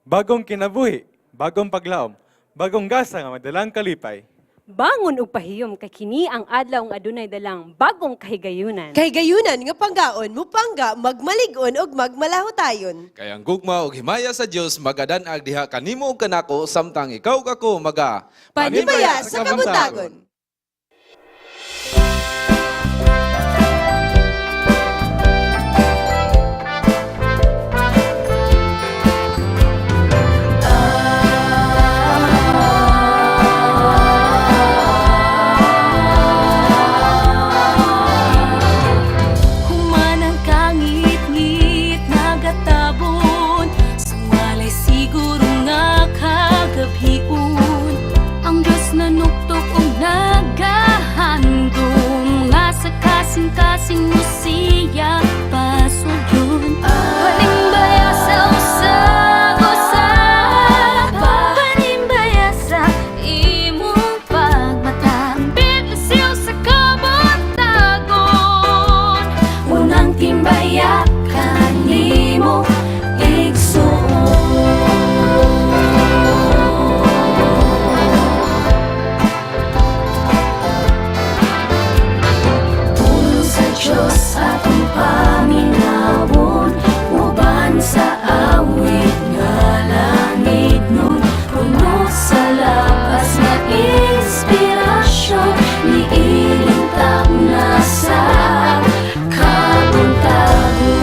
Bagong kinabuhi, bagong paglaom, bagong gasa nga madalang kalipay. Bangon og pahiyom kay kini ang adlaw nga adunay dalang bagong kahigayunan. Kay gayunan nga panggaon, mupangga, magmalig-on ug magmalahutayon. Kay ang gugma og himaya sa Dios magadan-ag diha kanimo ug kanako samtang ikaw kako maga Panibaya sa Kabuntagon. Human ang kangit-ngit nagatabon, sumalay siguro nga kagabhion. Ang Diyos na nuktok og nagahandom nga sa kasing-kasing mo siya pasugyon. Panimbaya sa usa-usa, panimbaya sa imong pagmata, biglasyo sa kabuntagon. Unang timbaya kanimo igsoon. Pulong sa Diyos atong paminawon, uban sa awit nga langit nun, puno sa labas nga inspirasyon, niining na sa kabuntagon.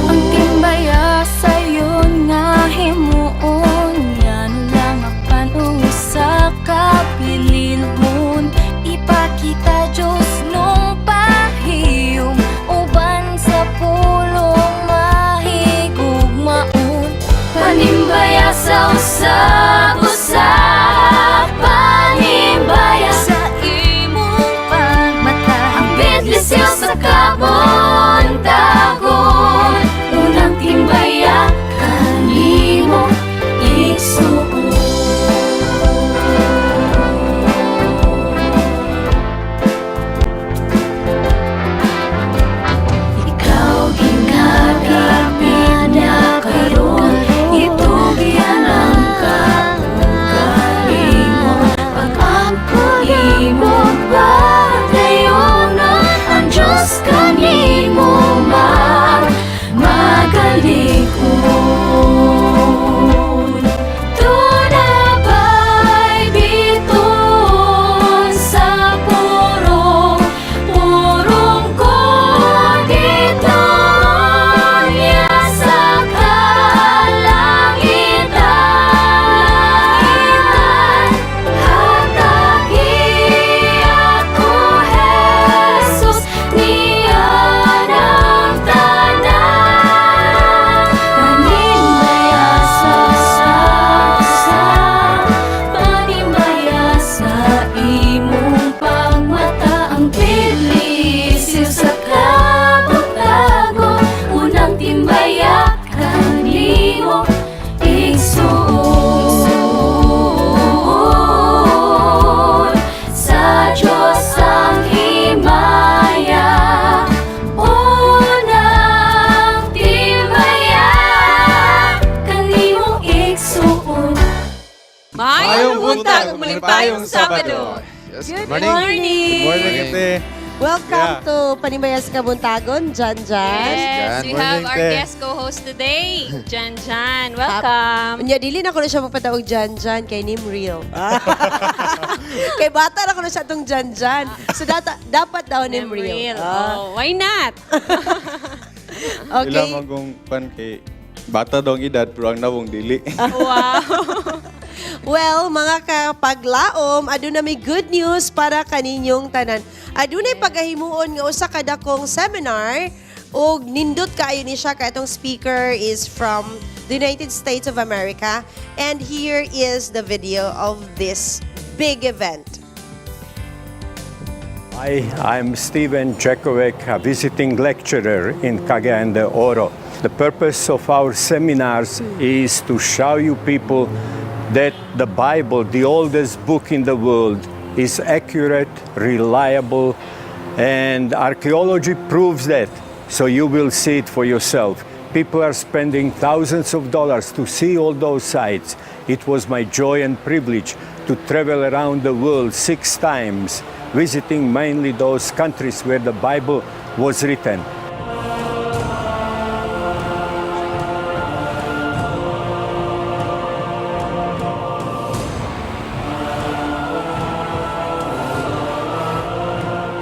Ang timbaya sayon nga himuon, yan lang apan usa ka pililhon. Ipakita Diyos nung pahiyom, uban sa pulong mahigugmaon. Panimbaya sa usa-usa, panimbaya sa imong pagmata, ang bidlisyo sa kabuntagon. Unang timbaya kanimo igsuon. Ikaw ginagapit na karon, itugyan ang kaugalingon. Pag-ampo imo padayonon, ang Diyos kanimo magalikon. Tunabay biton sa purong, purong ko dito niya sa kalangitan. Hatagi ako, Jesus, niya ng tanan. Panimbaya sa sa, panimbaya sa imong pagmata, ang bilisyo sa kabuntagon. Unang timbaya kanimo igsoon. Sa Diyos ang himaya, unang timbaya kanimo igsoon. Maayong buntag, malipayong Sabado. Yes, Good good morning. morning. Good morning, ate. Welcome to Panibaya sa Kabuntagon, Jan Jan. Yes, Jan. we have Morning, our te. guest co-host today, Jan Jan. Welcome. Unya, dili na ko na siya magpatawag Jan Jan kay name real. Kay bata na ko na siya itong Jan Jan. So dapat daw name real. Real. Ah, Oh, why not? okay. Ila man kung pan kay bata daw ang edad pero ang nawong dili. Wow. Well, mga kapaglaom, aduna may good news para kaninyong tanan. Adunay pagahimuon nga usa ka dakong seminar ug nindot kaayo ni siya kay itong speaker is from the United States of America, and here is the video of this big event. Hi, I'm Steven Jackovic, a visiting lecturer in Cagayan de Oro. The purpose of our seminars is to show you people that the Bible, the oldest book in the world, is accurate, reliable, And archaeology proves that, so you will see it for yourself. People are spending thousands of dollars to see all those sites. It was my joy and privilege to travel around the world six times, visiting mainly those countries where the Bible was written.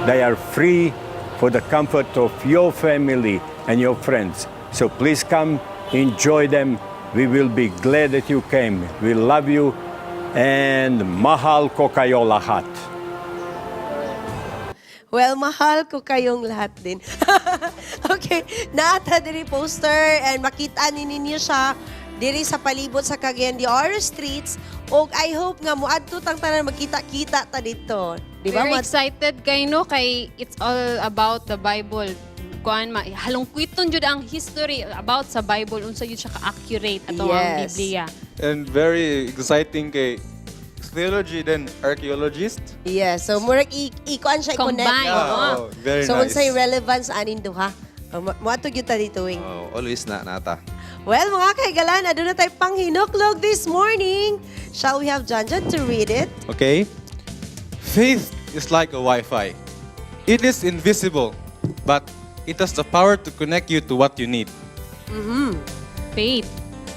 They are free for the comfort of your family and your friends. So please come, enjoy them. We will be glad that you came. We love you and mahal ko kayo lahat. Well, mahal ko kayong lahat din. Okay, naa ta diri poster and makita ni ninyo siya diri sa palibot sa Cagayan de Oro streets ug I hope nga muadto tang tanan, magkita-kita ta dito. Di ba? Very excited kay no, kay it's all about the Bible. Kuan ma halongkwiton jud ang history about sa Bible, unsa jud siya ka-accurate ato ang Biblia. And very exciting kay theology then archaeologist. Yeah, so murag ikuan siya, i-connect. Combine. Yeah, Oo. oh, very So nice. unsay relevance anin duha? Muadto gyud ta dito, Wing. Oh, always na nata. Well, mga kahigalan, aduna tay panghinuklog this morning. Shall we have John John to read it? Okay. Faith is like a Wi-Fi. It is invisible, but it has the power to connect you to what you need. Faith.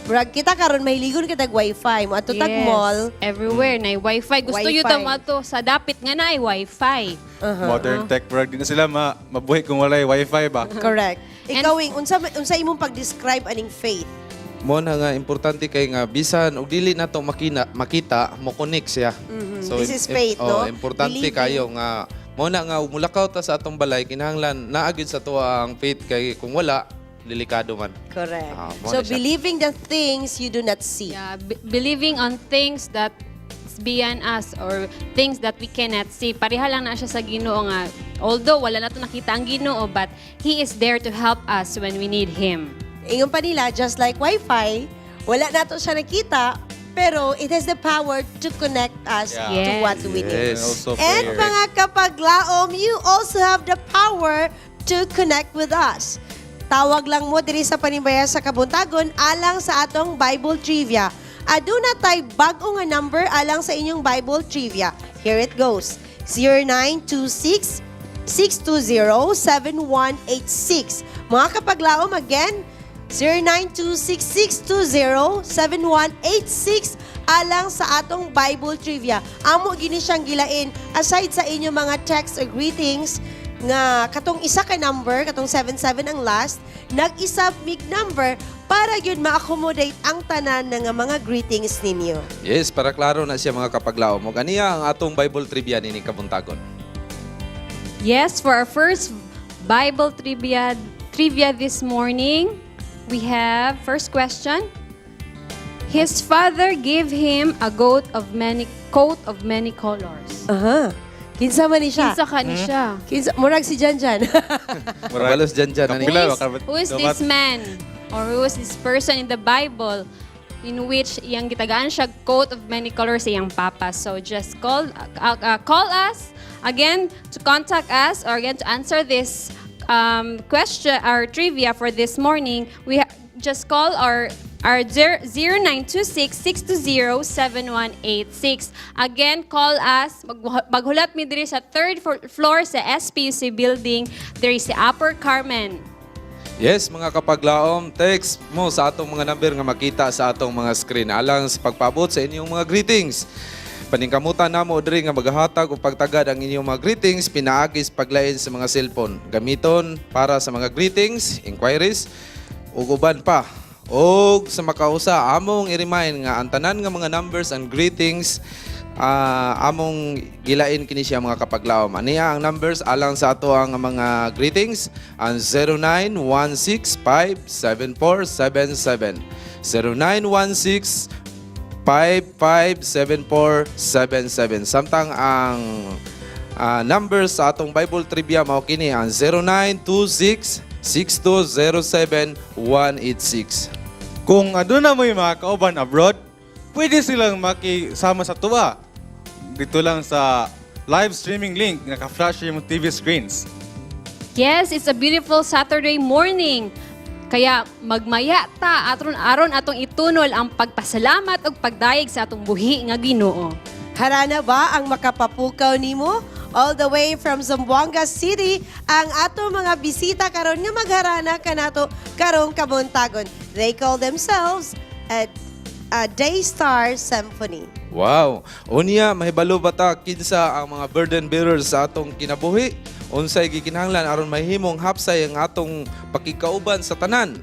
Murag kita karon mahiligon kita wifi. Mo tag mall. Everywhere na wifi. Gusto Wifi. yun ta mo sa dapit nga na wifi. Modern tech, bro. Di na sila mabuhi kung walay Wi-Fi ba? Correct. Ikaw, Wing, unsa imong pag-describe aning faith? Mo na nga importante kay nga bisan og dili nato makita mo connect siya. So This is faith, oh, no? Importante Believing. kayo nga mo na nga mulakaw ta sa atong balay, kinahanglan naa gyud sa tuwa ang faith kay kung wala, delikado man. Correct. Ah, mo So na siya. believing the things you do not see. Yeah, believing on things that is beyond us or things that we cannot see. Pareha lang na siya sa Ginoo nga although wala nato nakita ang Ginoo, but he is there to help us when we need him. Ingon pa nila, just like wifi, wala nato siya nakita, pero it has the power to connect us to what we need. And also And prayer. mga kapaglaom, you also have the power to connect with us. Tawag lang mo diri sa Panimbaya sa Kabuntagon alang sa atong Bible Trivia. Aduna tay bag-o nga number alang sa inyong Bible Trivia. Here it goes. 0926 620-7186. Mga kapaglaom, again, 0926-620-7186 alang sa atong Bible Trivia. Amo gini siyang gilain aside sa inyong mga text or greetings nga katong isa ka number, katong 77 ang last, nag-isa mig number para yun ma-accommodate ang tanan nga mga greetings ninyo. Yes, para klaro na siya, mga kapaglaom. Ug aniya ang atong Bible trivia nining kabuntagon. Yes, for our first Bible trivia this morning, we have first question. His father gave him a goat of many coat of many colors. Aha. Kinsa man ni siya? Kinsa ka ni siya? Kinsa, murag si Jan Jan. Kabalos dyan dyan. Ani. Kapila, Who is this man or who is this person in the Bible in which iyang gitagaan siya coat of many colors sa iyang papa? So just call us again to contact us or again to answer this question or trivia for this morning. We just call our 0926-620-7186. Again, call us. Maghulat mi diri sa third floor sa SPC building. There is sa Upper Carmen. Yes, mga kapaglaom, text mo sa atong mga number nga makita sa atong mga screen alang sa pagpaabot sa inyong mga greetings. Paningkamutan namo diri nga magahatag o pagtagad ang inyong mga greetings pinaagi sa paglain sa mga cellphone. Gamiton para sa mga greetings, inquiries ug uban pa. Og sa makausa, among i-remind nga ang tanan nga mga numbers and greetings, among gilain kini siya, mga kapaglaom. Aniya ang numbers alang sa ato ang mga greetings, ang 091657477, 0916 557477. Samtang ang numbers sa atong Bible trivia mao kini ang 0926 6207 186. Kung aduna mo'y mga kauban abroad, pwede silang makisama sa tuwa. Dito lang sa Live streaming link nga naka-flash sa imong TV screens. Yes, it's a beautiful Saturday morning. Kaya magmaya ta atron aron atong itunol ang pagpasalamat ug pagdayeg sa atong buhi nga Ginoo. Harana ba ang makapapukaw nimo? All the way from Zamboanga City, ang ato mga bisita karon nga magharana kanato karong kabuntagon. They call themselves a Daystar Symphony. Wow! Unya, mahibalo ba ta kinsa ang mga burden bearers sa atong kinabuhi? Unsay gikinahanglan aron mahimong hapsay ang atong pakigkauban sa tanan?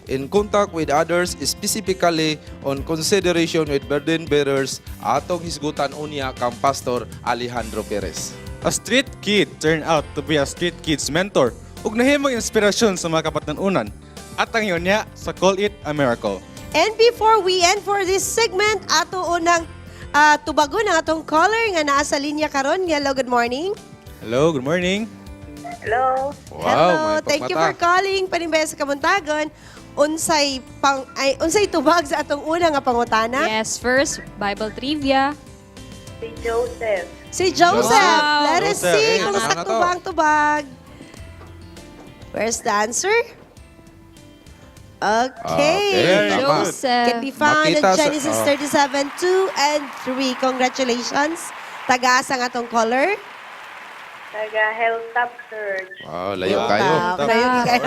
In contact with others, specifically on consideration with burden bearers, atong hisgutan unya kang Pastor Alejandro Perez. A street kid turned out to be a street kid's mentor ug nahimong inspirasyon sa mga kapatanunan. At ang yun niya sa Call It a Miracle. And before we end for this segment, ato unang tubagon ang atong caller nga naa sa linya karon. Hello, good morning. Hello, good morning. Hello. Wow, Hello, may thank you for pagmata. calling. Panimbaya sa kabuntagon. Unsay pang ay unsay tubag sa atong una nga pangutana? Yes, first Bible trivia. Si Joseph. Si Joseph. Wow. Let us Joseph, see eh, kung tama na sakto to. ba ang tubag. Where's the answer? Okay. Okay, tama. Joseph. Can be found in Makita sa- Genesis oh. 37, 2 and 3. Congratulations. Tagaasa ang atong caller. Taga Hilltop Church. Wow, layo kayo. Wow, layo kayo.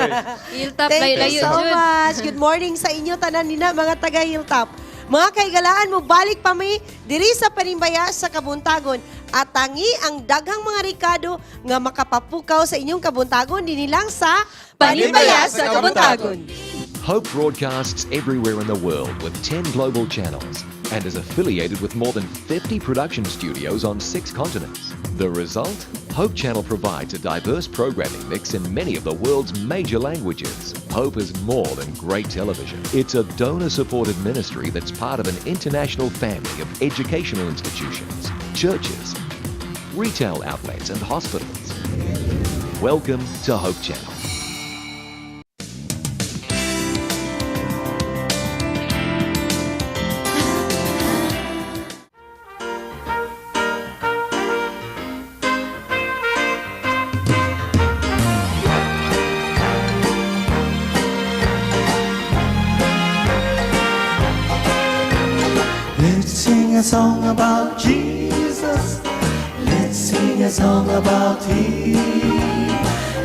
Hilltop Thank layo you layo so jud. much. Good morning sa inyo tanan nina mga taga Hilltop. Mga kaigalaan mo balik pa mi diri sa Panimbaya sa Kabuntagon at tangi ang daghang mga rikado nga makapapukaw sa inyong kabuntagon dinhi lang sa Panimbaya sa Kabuntagon. Hope broadcasts everywhere in the world with 10 global channels and is affiliated with more than 50 production studios on six continents. The result? Hope Channel provides a diverse programming mix in many of the world's major languages. Hope is more than great television. It's a donor supported ministry that's part of an international family of educational institutions, churches, retail outlets, and hospitals. Welcome to Hope Channel. Let's sing a song about Jesus. Let's sing a song about Him.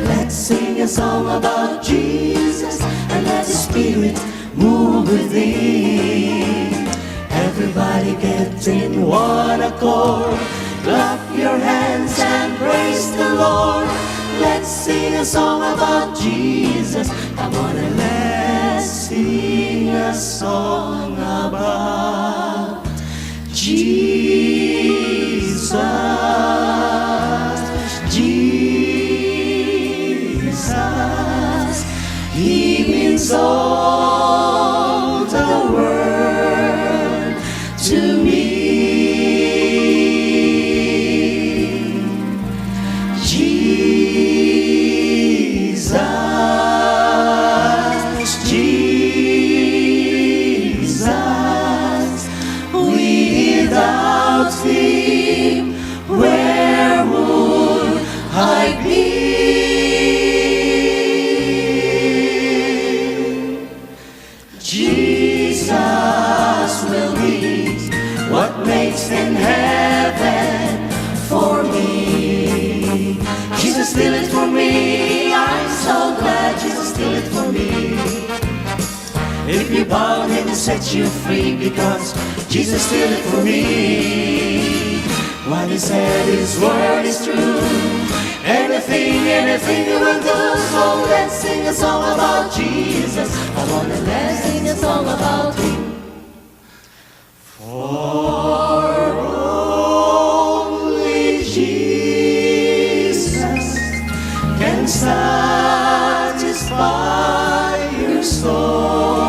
Let's sing a song about Jesus and let the Spirit move within. Everybody get in one accord. Clap your hands and praise the Lord. Let's sing a song about Jesus. Come on and let's sing a song about Jesus. Jesus. He means all the world to me. Jesus, Jesus, without Him, where would I be? Jesus will be what makes in heaven for me. Jesus did it for me. I'm so glad Jesus did it for me. If you bound, he will set you free because Jesus did it for me. What he said, his word is true. Anything, anything you will do. So let's sing a song about Jesus. I wanna let's sing a song about him. For only Jesus can satisfy your soul.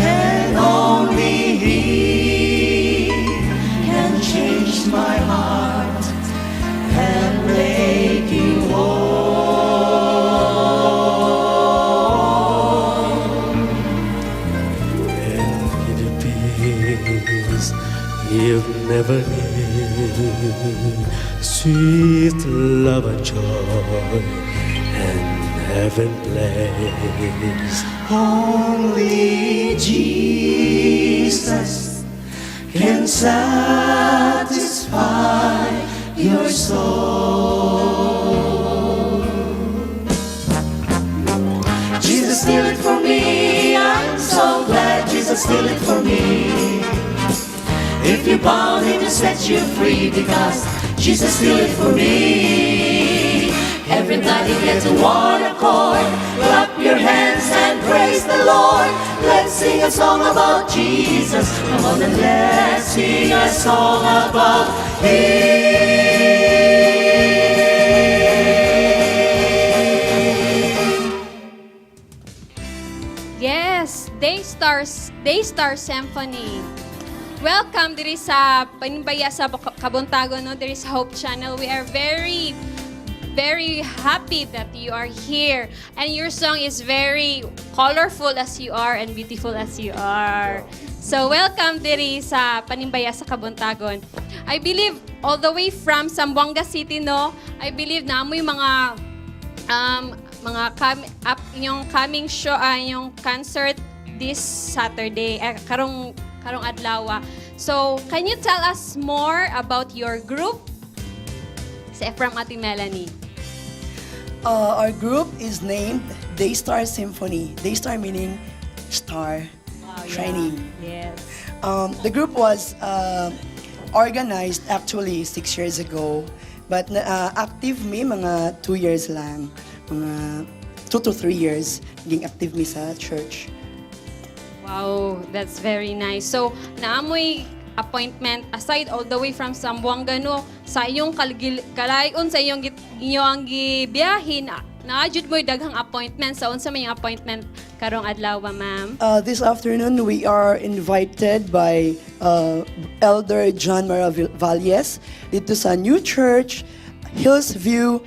And only He can change my heart and make you whole. You've never knew sweet love and joy and heaven place. Only Jesus can satisfy your soul. Jesus did it for me. I'm so glad Jesus did it for me. If you bound him, he set you free because Jesus did it for me. Everybody get to one accord. Clap your hands and praise the Lord. Let's sing a song about Jesus. Come on and let's sing a song about Him. Yes, Daystar Symphony. Welcome diri sa Panimbaya sa Kabuntagon, no? Diri sa Hope Channel. We are very very happy that you are here. And your song is very colorful as you are and beautiful as you are. So welcome diri sa Panimbaya sa Kabuntagon. I believe all the way from Zamboanga City, no? I believe naa moy mga up yung coming show, yung concert this Saturday, eh, karong adlaw. So, can you tell us more about your group? Si from Ate Melanie. Our group is named Daystar Symphony. Daystar meaning star shining. The group was organized actually 6 years ago, but active mi mga 2 years lang, mga 2 to 3 years naging active mi sa church. Wow, that's very nice. So, naa moy appointment aside all the way from Zamboanga, no, sa iyong kalgil, kalayon sa iyong inyong gibiyahe na naa jud mo'y daghang appointment. Sa unsa may appointment karong adlaw, ma'am? This afternoon, we are invited by Elder John Maravalles dito sa New Church, Hills View,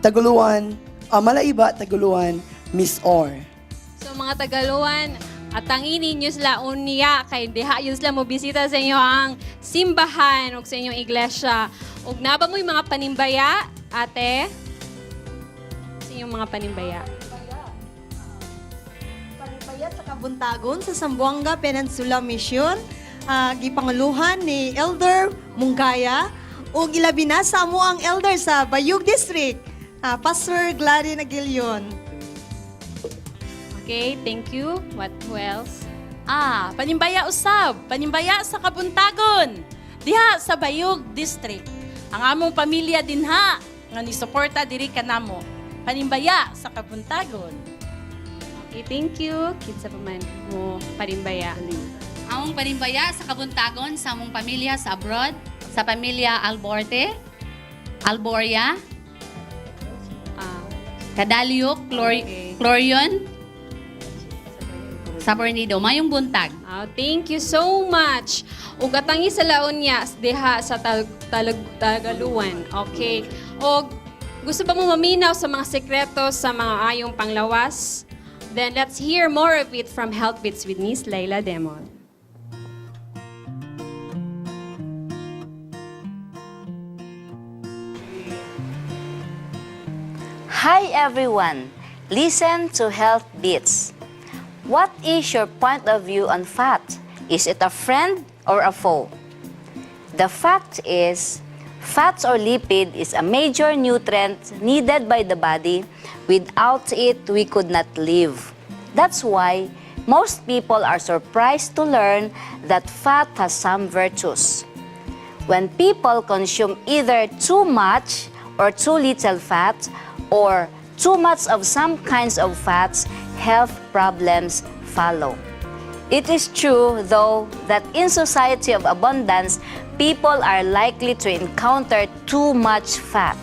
Taguluan, Malaiba, Taguluan, MisOr. So mga Tagaluan, atangi ninyo sila unya kay diha yun sila mo bisita sa inyo ang simbahan ug sa inyong iglesia. Ug naa ba mo'y mga panimbaya, ate? Sa inyong mga panimbaya. Panimbaya sa Kabuntagon sa Zamboanga Peninsula Mission, gipanguluhan ni Elder Mungkaya ug ilabi na sa amo ang elder sa Bayug District, Pastor Gladys Aguilion. Okay, thank you. What Who else? Ah, panimbaya usab, panimbaya sa Kabuntagon. Diha sa Bayug District. Ang among pamilya dinha nga ni-suporta diri kanamo. Panimbaya sa Kabuntagon. Okay, thank you. Kinsa pa man mo panimbaya? Among panimbaya sa Kabuntagon sa among pamilya sa abroad, sa pamilya Alborte, Alboria, Kadaliok, Clorion, sa Bornido. Mayong buntag. Ah, thank you so much. Ug atangi sa laon niya diha sa Tagaluan. Okay. Og gusto ba mo maminaw sa mga sekreto sa mga ayong panglawas? Then let's hear more of it from Health Bits with Miss Leila Demon. Hi everyone! Listen to Health Beats. What is your point of view on fat? Is it a friend or a foe? The fact is, fats or lipid is a major nutrient needed by the body. Without it, we could not live. That's why most people are surprised to learn that fat has some virtues. When people consume either too much or too little fat or too much of some kinds of fats, health problems follow. It is true, though, that in society of abundance, people are likely to encounter too much fat.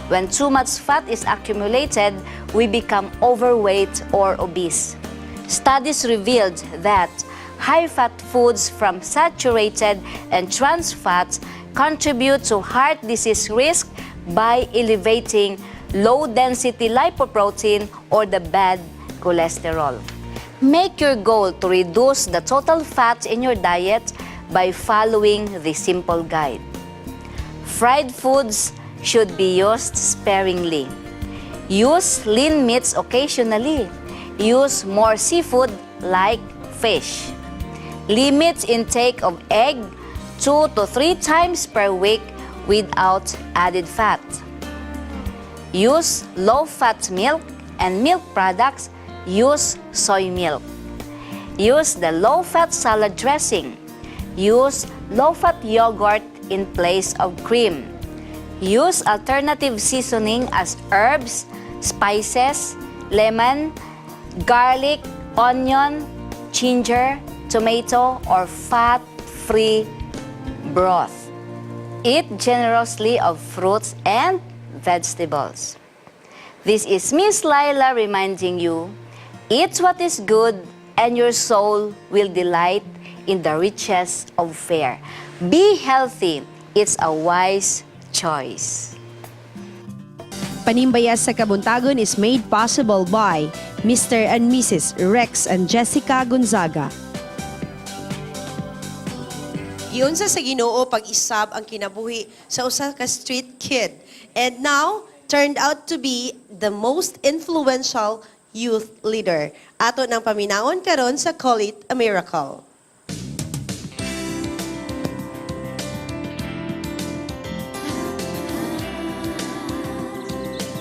When too much fat is accumulated, we become overweight or obese. Studies revealed that high-fat foods from saturated and trans fats contribute to heart disease risk by elevating low-density lipoprotein or the bad cholesterol. Make your goal to reduce the total fat in your diet. by following this simple guide. Fried foods should be used sparingly. Use lean meats occasionally. Use more seafood like fish. Limit intake of egg 2 to 3 times per week without added fat. Use low-fat milk and milk products. Use soy milk. Use the low-fat salad dressing. Use low-fat yogurt in place of cream. Use alternative seasoning as herbs, spices, lemon, garlic, onion, ginger, tomato, or fat-free broth. Eat generously of fruits and vegetables. This is Miss Laila reminding you, eat what is good and your soul will delight in the riches of fare. Be healthy. It's a wise choice. Panimbaya sa Kabuntagon is made possible by Mr. and Mrs. Rex and Jessica Gonzaga. Giunsa sa Ginoo pag-isab ang kinabuhi sa usa ka street kid and now turned out to be the most influential youth leader. Ato nang paminawon karon sa Call It a Miracle.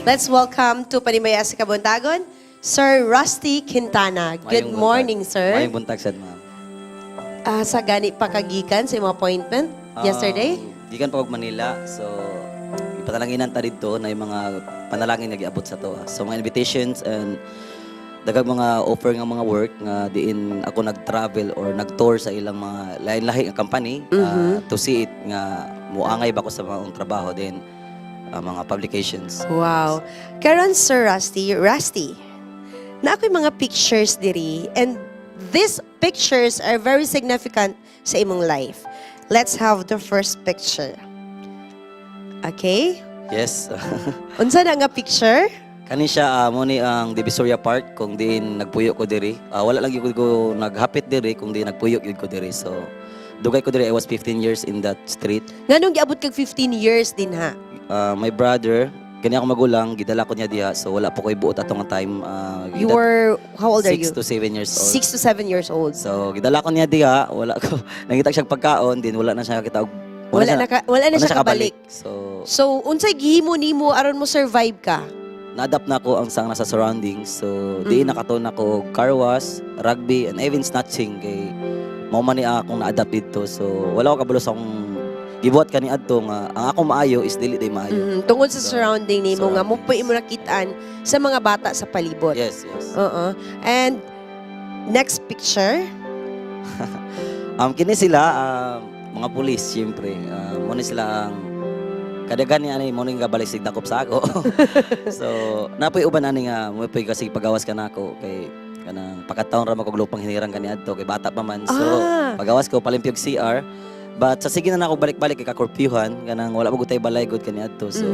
Let's welcome to Panimbaya sa Kabuntagon, Sir Rusty Quintana. Good Maayong buntag. Morning, sir. Maayong buntag sad, ma'am. Ah, sa gani pa kagikan sa imong appointment yesterday? Gikan pa og Manila. So ipanalanginan ta didto na yung mga panalangin nga giabot sa to. So mga invitations and daghang mga offer nga mga work nga diin ako nag-travel or nag-tour sa ilang mga lain-lahi nga company to see it nga muangay ba ko sa mga trabaho din, mga publications. Wow. Karon, Sir Rusty, Rusty, naa ko'y mga pictures diri and these pictures are very significant sa imong life. Let's have the first picture. Okay? Yes. Unsa na nga picture? Kani siya, mo ni ang Divisoria Park kung diin nagpuyo ko diri. Wala lang gyud ko naghapit diri kung diin nagpuyo gyud ko diri. So dugay ko diri, I was 15 years in that street. Nganong giabot kag 15 years din ha? My brother, kani ako magulang, gidala ko niya diha. So wala pa ko'y buot atong time. You were, how old are you? 6 to 7 years old. 6 to 7 years old. So gidala ko niya diha, wala ko nangita siya pagkaon din, wala na siya kita og Wala na siya kabalik. So So, unsay gihimo nimo aron mo survive ka? Na-adapt na ako ang sang nasa surroundings. So, di nakatuon ako og car wash, rugby, and even snatching kay mao man ni akong na-adapt dito. So, wala ko kabalo sa akong gibuhat kani adto nga ang akong maayo is dili day maayo. Tungod sa surrounding nimo nga mo pa imo nakitaan sa mga bata sa palibot. Yes. Oo. And next picture. Kini sila mga pulis siyempre. Mo ni sila ang kadaghan ni ani mo ning gabalik sig dakop sa ako. So, napoy uban ani nga mo poy kasi pagawas ka nako kay kanang pakataon ra makog lupang hinirang kani adto kay bata pa man. So, pagawas ko palimpyog CR. But sa sige na nako balik-balik kay kakorpyuhan kanang wala pa gud tay balay gud kani adto. So,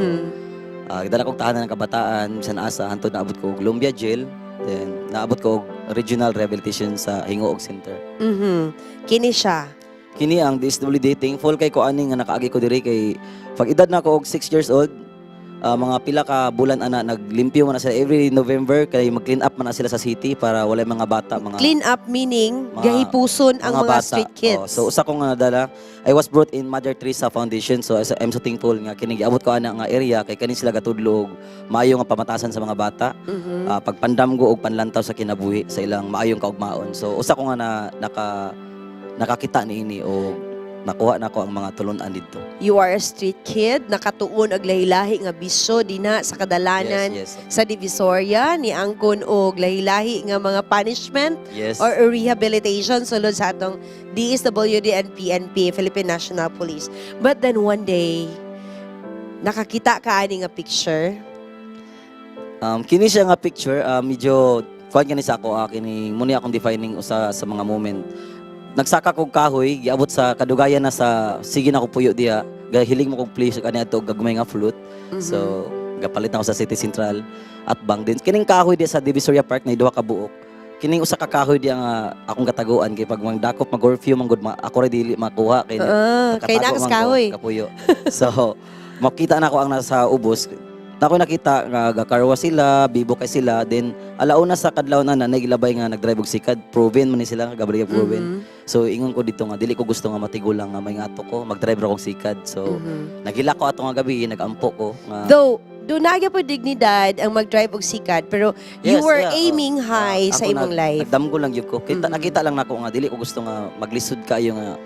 dala kog tahanan ng kabataan bisan asa hantod naabot ko og Lumbia Jail, then naabot ko og Regional Rehabilitation sa Gingoog Center. Kini siya. Kini ang DSWD, thankful kay ko ani nga nakaagi ko diri kay pag edad na ako og 6 years old, mga pila ka bulan ana naglimpyo man na sila every November kay mag-clean up man na sila sa city para walay mga bata, mga Clean up meaning gahipuson ang mga bata. street kids. Oh, so usa ko nga nadala, I was brought in Mother Teresa Foundation, so I'm so thankful nga kini giabot ko ana nga area kay kani sila gatudlo og maayo nga pamatasan sa mga bata, pagpandamgo og panlantaw sa kinabuhi sa ilang maayong kaugmaon. So usa ko nga na nakakita niini og nakuha nako ang mga tulunan didto. You are a street kid, nakatuon og lahi-lahi nga bisyo dinha sa kadalanan sa Divisoria, niangkon og lahi-lahi nga mga punishment or rehabilitation sulod sa atong DSWD and PNP, Philippine National Police. But then one day, nakakita ka ani nga picture. Kini siya nga picture, medyo kuan kani sa ako, kini mo ni akong defining usa sa mga moment. Nagsaka kog kahoy, giabot sa kadugayan na sa sige na ko puyo diha. Gahiling mo kog place kani adto gagmay nga flute. So gapalit na ako sa City Central at bang din. Kining kahoy diha sa Divisoria Park na duha ka buok. Kining usa ka kahoy diya nga akong kataguan kay pag mangdakop, mag-curfew man gud, ako ra dili makuha kay Ah, kay nakatago naa ka sa man ko, kahoy. Kapuyo. So makita na ako ang nasa ubos. Nako nakita nga gakarwa sila, bibo kay sila, then alauna sa kadlaw na nagilabay nga nagdrive og sikad, proven man ni sila Gabriel proven. So ingon ko dito nga dili ko gusto nga matigulang nga may ngato ko, magdrive ra kog sikad. So nagila ko ato nga gabi, nagampo ko nga Though, duna gyud po dignidad ang mag-drive og sikad, pero you Yes, were yeah, oh. aiming high sa Ako imong life. Nagdamgo lang gyud ko. Kita nakita lang nako nga dili ko gusto nga maglisod kayo nga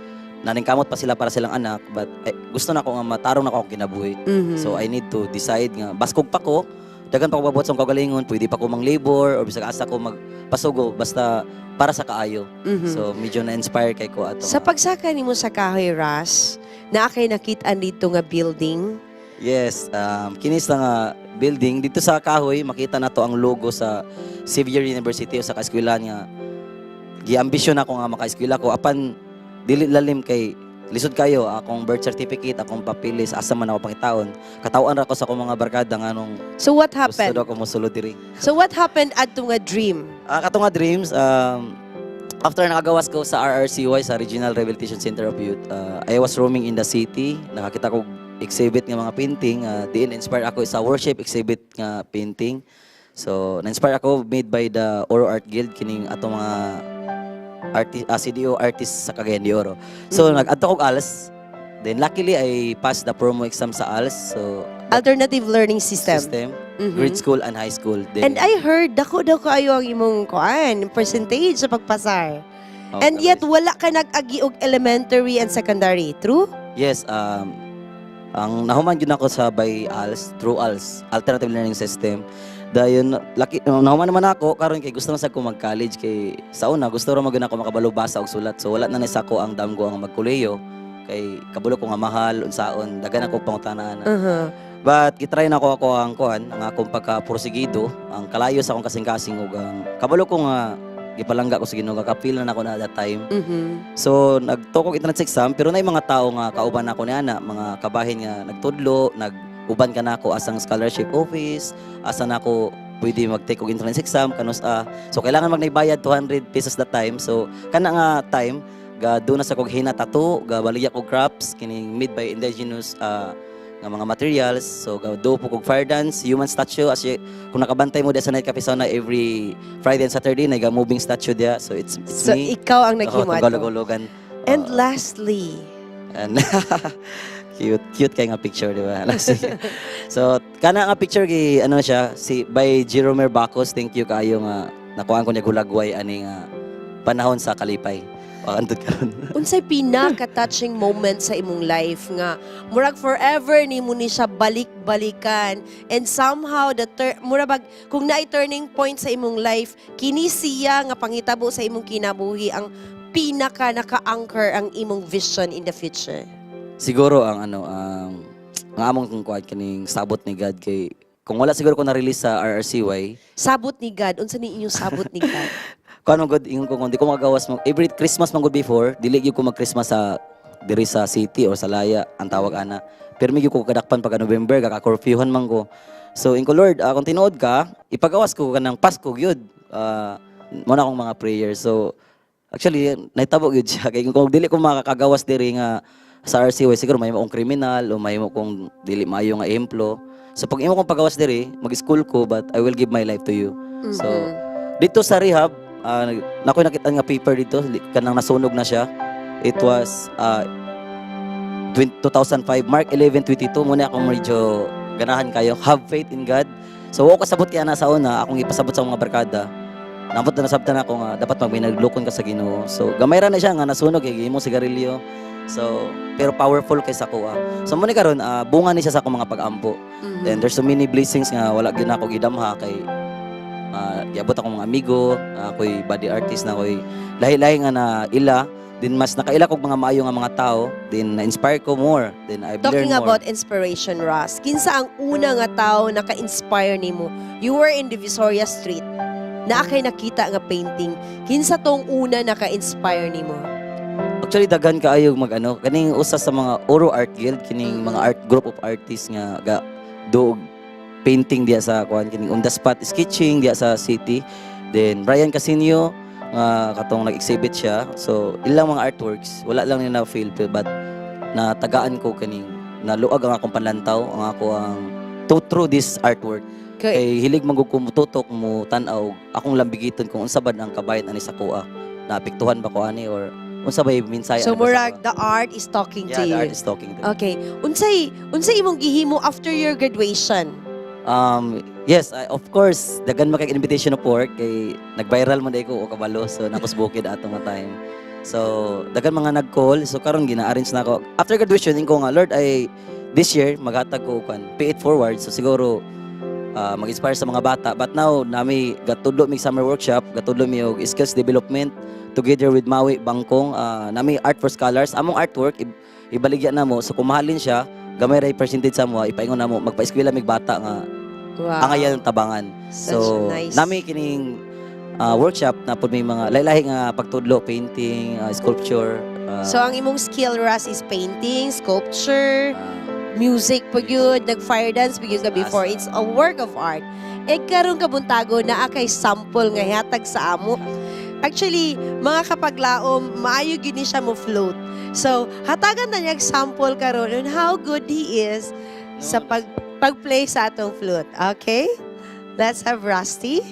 naningkamot pa sila para silang anak, but eh, gusto na ko nga matarong na ko akong kinabuhi. So I need to decide nga baskog pa ko, daghan pa ko mabuhat sa akong kaugalingon, pwede pa ko mang labor or bisag asa ko magpasugo basta para sa kaayo. So medyo na-inspire kay ko ato. Sa pagsaka nimo sa kahoy, Ras, naa kay nakit-an dito nga building? Yes, kini sa nga building dito sa kahoy, makita na to ang logo sa Xavier University o sa kaeskwelahan nga giambisyon ako nga makaeskwela ko apan dili lalim kay lisod kayo akong birth certificate, akong papeles, asa man ako pangitaon. Katawan ra ko sa akong mga barkada nga nung So what gusto happened? daw ako mosulod diri. So what happened adto nga dream? Ah, kato nga dreams, after nakagawas ko sa RRCY, sa Regional Rehabilitation Center of Youth, I was roaming in the city, nakakita ko exhibit nga mga painting, diin inspire ako sa worship exhibit nga painting. So, na-inspire ako made by the Oro Art Guild kining atong mga artist, CDO artist sa Cagayan de Oro. So, nag-adto kog ALS. Then luckily I passed the promo exam sa ALS. So, Alternative Learning System. System, grade school and high school. Then, And I heard dako daw kaayo ang imong kuan, percentage sa pagpasar. Oh, And yet wala ka nag-agi og elementary and secondary, true? Yes, ang nahuman gyud ako sa by ALS, through ALS, Alternative Learning System. Dayon laki nahuman naman ako karon kay gusto na sad ko mag-college kay sa una gusto ra man gyud ako makabalo basa og sulat. So wala na ni sa ako ang damgo ang magkolehiyo kay kabalo ko nga mahal unsaon, daghan ako pangutana na. But gitry na ako ang kuan, ang akong pagka-porsigido, ang kalayo sa akong kasing-kasing ug ang kabalo ko nga gipalangga ko sa Ginoo, kapil na nako na that time. So nagtukog entrance exam pero nay mga tao nga kauban nako ni ana, mga kabahin nga nagtudlo, nag-uban ka nako asang scholarship office, asa nako pwede mag-take og entrance exam kanus ah. So kailangan magnaybayad ₱200 that time. So kana nga time ga do na sa kog hina tattoo, ga baligya kog crafts kining made by indigenous nga mga materials. So ga do po kog fire dance, human statue as kung nakabantay mo diya sa Night Cafe Sauna every Friday and Saturday na moving statue diya. So it's So me. ikaw ang naghimo Oo, ato. Tagalog-Ulugan. And lastly, And cute, cute kay nga picture, di ba? Sige. So, kana nga picture kay ano siya, si by Jeromer Bacos. Thank you kaayo nga nakuhaan ko niya hulagway ani nga panahon sa kalipay. O, antod karon. Unsay pinaka-touching moment sa imong life nga murag forever nimo ni siya balik-balikan and somehow the murag bag kung naay turning point sa imong life, kini siya nga panghitabo sa imong kinabuhi ang pinaka naka-anchor ang imong vision in the future? Siguro ang ano ang among kuan kaning sabot ni God kay kung wala siguro ko na-release sa RRCY. Sabot ni God, unsa ni inyong sabot ni God? Kuan man gud, ingon ko kung di ko magawas mo every Christmas man gud before, dili gyud ko mag-Christmas sa diri sa city or sa laya ang tawag ana. Pero gyud ko kadakpan pagka November, gaka-curfewhan man ko. So ingon ko, "Lord, kung tinuod ka, ipagawas ko kanang Pasko gyud." Mo na akong mga prayers. So actually nahitabo gyud siya kay kung dili ko makakagawas diri nga sa RCY, siguro may akong kriminal o may kong dili maayo nga ehemplo. So pag imo kong pagawas diri, mag-school ko but I will give my life to you. So dito sa rehab, nakoy nakita nga paper dito kanang nasunog na siya. It was 2005, Mark 11:22 muna akong medyo ganahan kayo. Have faith in God. So wa ko kasabot kaya na sa una, akong ipasabot sa mga barkada. Nambot na nasabtan ako nga dapat magminaglukon ka sa Ginoo. So gamay ra na siya nga nasunog kay gihimong sigarilyo. So pero powerful kay sa kuha. So mo ni karon bunga ni siya sa akong mga pag-ampo. Then there's so many blessings nga wala gyud nako gidamha kay giabot akong mga amigo, ako'y body artist na ako'y lahi-lahi nga na ila. Then mas nakaila kog mga maayo nga mga tao, then na-inspire ko more. Then I've Talking learned more. About inspiration, Ross, kinsa ang una nga tao naka-inspire nimo? You were in Divisoria Street. Naa kay nakita nga painting. Kinsa tong una naka-inspire nimo? Actually daghan kaayo mag ano kaning usa sa mga Oro Art Guild, kining mga art group of artists nga ga do painting diya sa kuan kining on the spot sketching diya sa city. Then Brian Casinio nga katong nag-exhibit siya. So ilang mga artworks wala lang nila na-feel, but natagaan ko kaning naluag ang akong panlantaw, ang ako ang to through this artwork. Kay hilig man gud ko mututok mo tan-aw akong lambigiton kung unsa ba ang kabayan ani sa kuha. Naapektuhan ba ko ani or unsa ba mensahe So ani ba sa murag the art is talking Yeah, to the you. art is talking to me. Okay. Unsay imong gihimo after your graduation? Yes, of course, daghan man kay invitation of work kay nag-viral man diay ko o kabalo, so nakos bukid ato nga time. So, daghan mga nag-call, so karon gina-arrange na ako. After graduation ko nga Lord ay this year maghatag ko kan pay it forward. So siguro mag-inspire sa mga bata. But now nami gatudlo mi summer workshop, gatudlo mi og skills development together with Maui Bangkong, nami Art for Scholars. Among artwork ibaligya na mo, so kumahalin siya, gamay ra percentage sa mo, ipaingon na mo magpa-eskwela mig bata nga angayan ang tabangan. Such So a nice. nami kining workshop na pud may mga lahi-lahi nga pagtudlo, painting, sculpture. So ang imong skill, Ras, is painting, sculpture, music pa gyud, nag-fire dance pa gyud ka before. It's a work of art. Eh karon kabuntago naa kay sample nga hatag sa amo. Actually, mga kapaglaom, maayo gyud ni siya mo float. So, hatagan na niya sample karon on how good he is sa pag-play sa atong flute. Okay? Let's have Rusty.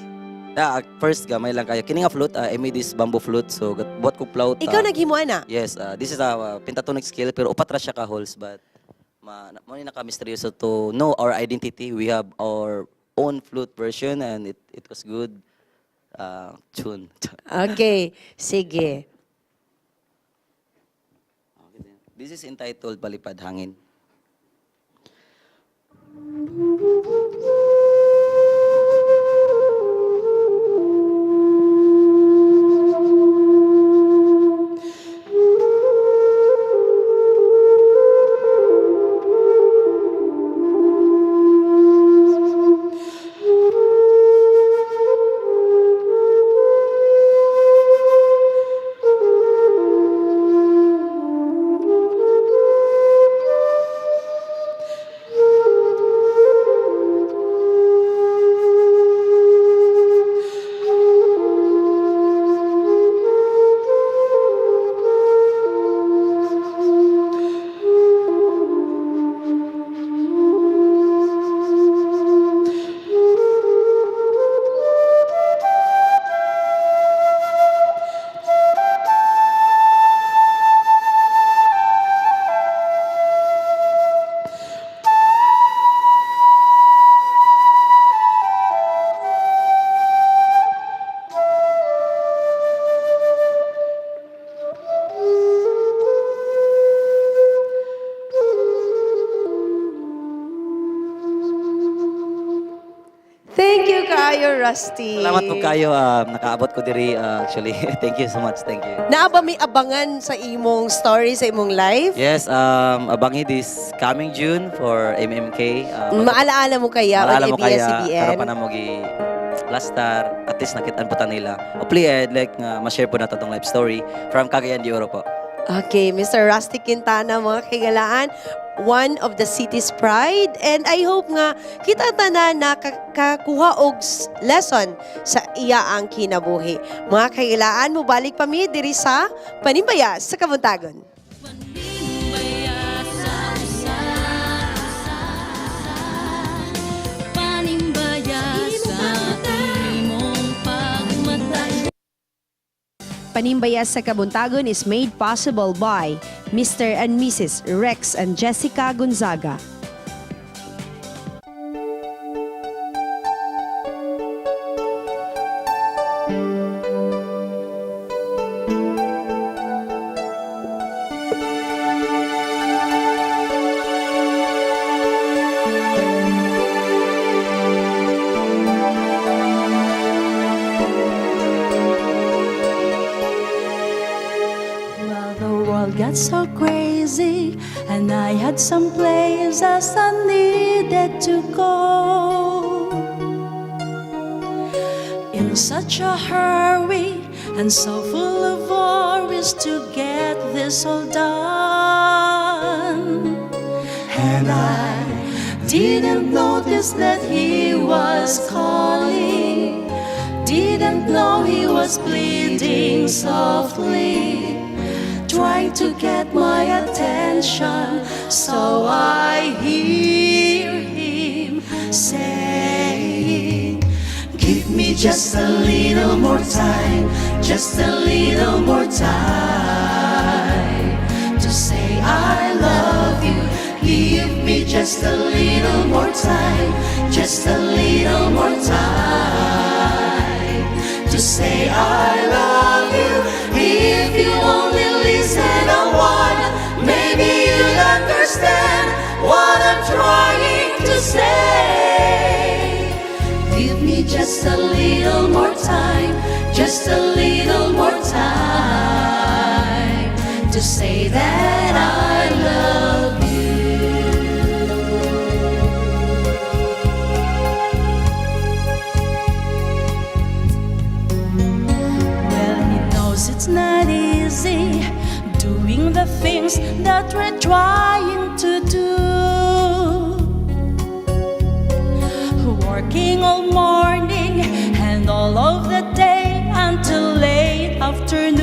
Yeah, first gamay lang kayo. Kini nga flute, I made this bamboo flute. So buhat ko flute. Ikaw naghimo ana? Yes, this is a pentatonic scale pero upat ra siya ka holes, but mo ni naka-misteryoso to know our identity. We have our own flute version and it was good tune. Okay, sige. This is entitled Palipad Hangin. Thank you kaayo, Rusty. Salamat po kayo. Nakaabot ko diri actually. Thank you so much. Thank you. Naa ba may abangan sa imong story, sa imong life? Yes, abangi this coming June for MMK. Maalaala mo kaya Maalaala on mo kaya, ABS-CBN? karon pa na mo gi Plastar, at least nakitaan po ta nila. Hopefully, I'd like nga ma-share po nato tong life story from Cagayan de Oro po. Okay, Mr. Rusty Quintana, mga kahigalaan, one of the city's pride. And I hope nga kita tanan na kakuha og lesson sa iya ang kinabuhi. Mga kahigalaan, mubalik pa mi diri sa Panimbaya sa Kabuntagon. Panimbaya sa usa, panimbaya sa imong pagmatay. Panimbaya sa Kabuntagon is made possible by Mr. and Mrs. Rex and Jessica Gonzaga. Well, the world got so crazy, and I had some places I needed to go. In such a hurry, and so full of worries to get this all done. And I didn't notice that he was calling. Didn't know he was bleeding softly, trying to get my attention. So I hear him saying, "Give me just a little more time, just a little more time to say I love you. Give me just a little more time, just a little more time to say I love you. If you only listen a while, maybe you'll understand what I'm trying to say. Give me just a little more time, just a little more time to say that I love you." Well, he knows it's not easy doing the things that we're trying to do. Working all morning and all of the day until late afternoon.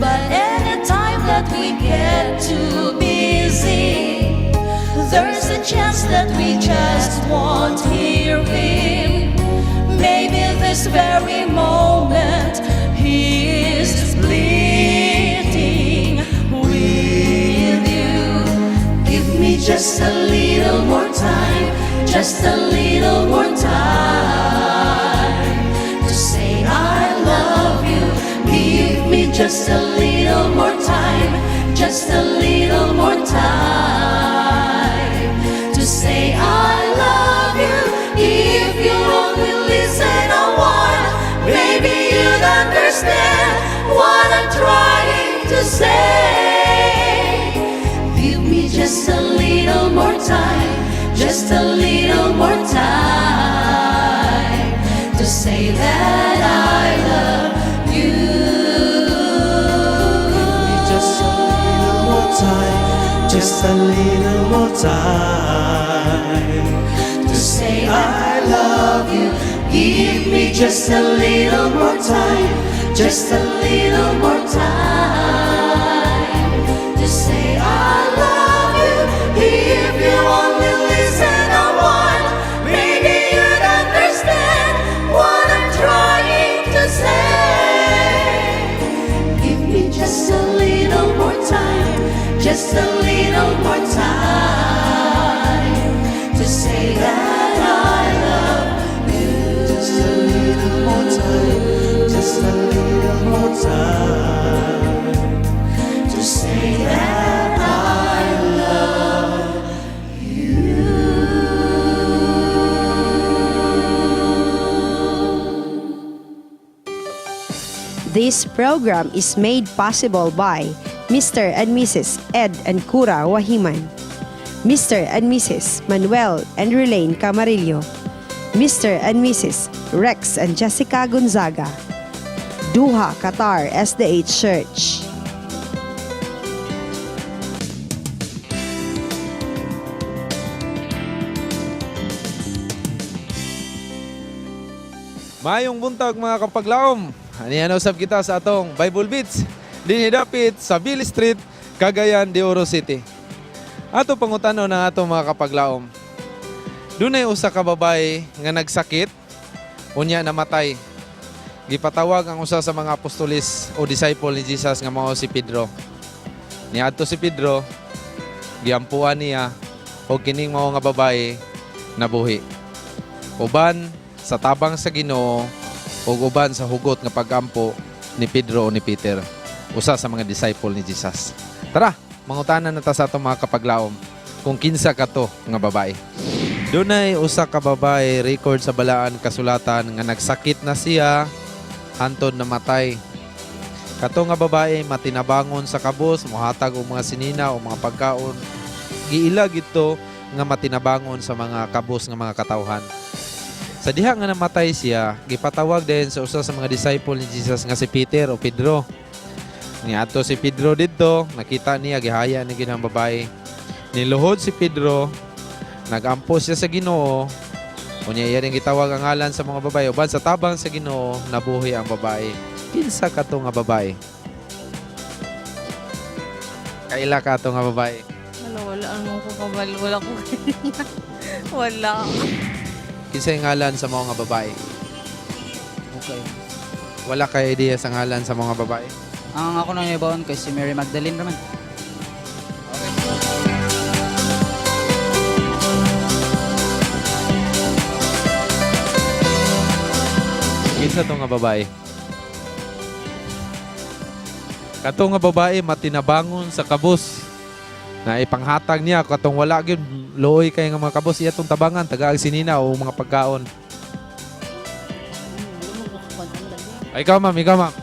But anytime that we get too busy, there's a chance that we just won't hear him. Maybe this very moment he is pleading with you. Give me just a little more time, just a little more time to say I love you. Give me just a little more time, just a little more time to say I love you. If you only listen a while, maybe you'd understand what I'm trying to say. Give me just a little more time, just a little more time to say that I love you. Just a little more time, just a little more time to say I love you. Give me just a little more time, just a little more time to say I love you. If you only listen a while, maybe you'd understand what I'm trying to say. Give me just a little more time, just a little more time to say that I love you. Just a little more time, just a little more time to say that I love you. This program is made possible by Mr. and Mrs. Ed and Cura Wahiman, Mr. and Mrs. Manuel and Relaine Camarillo, Mr. and Mrs. Rex and Jessica Gonzaga, Doha, Qatar SDH Church. Maayong buntag, mga kapaglaom. Aniya usab kita sa atong Bible Beats dinhi dapit sa Bill Street, Cagayan de Oro City. Ato pangutanon ang atong mga kapaglaom. Dunay usa ka babae nga nagsakit, unya namatay. Gipatawag ang usa sa mga apostolis o disciple ni Jesus nga mao si Pedro. Niadto si Pedro, giampuan niya og kining mao nga babae nabuhi. Uban sa tabang sa Ginoo ug uban sa hugot nga pagampo ni Pedro o ni Peter, usa sa mga disciple ni Jesus. Tara, mangutana na ta sa atong mga kapaglaom kung kinsa kato nga babae. Dunay usa ka babae record sa balaan kasulatan nga nagsakit na siya hantod namatay. Kato nga babae matinabangon sa kabos, mohatag og mga sinina o mga pagkaon. Giila gito nga matinabangon sa mga kabos nga mga katawhan. Sa diha nga namatay siya, gipatawag din sa usa sa mga disciple ni Jesus nga si Peter o Pedro. Niadto si Pedro didto, nakita niya gihaya ni ginang babae. Niluhod si Pedro, nagampo siya sa Ginoo, Unya iya rin gitawag ang ngalan sa mga babae uban sa tabang sa Ginoo nabuhi ang babae. Kinsa kato nga babae? Kaila ka ato nga babae? Wala, wala. Ano ko kabalo? Wala ko. Wala. Kinsa yung ngalan sa mga babae? Okay. Wala kay idea sa ngalan sa mga babae? Ang ako nang ibaon kay si Mary Magdalene raman. Kinsa to nga babae? Kato nga babae matinabangon sa kabus. Na ipanghatag niya katong wala gyud luoy kay nga mga kabus iya tong tabangan tagaag sinina o mga pagkaon. Ay, ikaw ma'am, ikaw ma'am.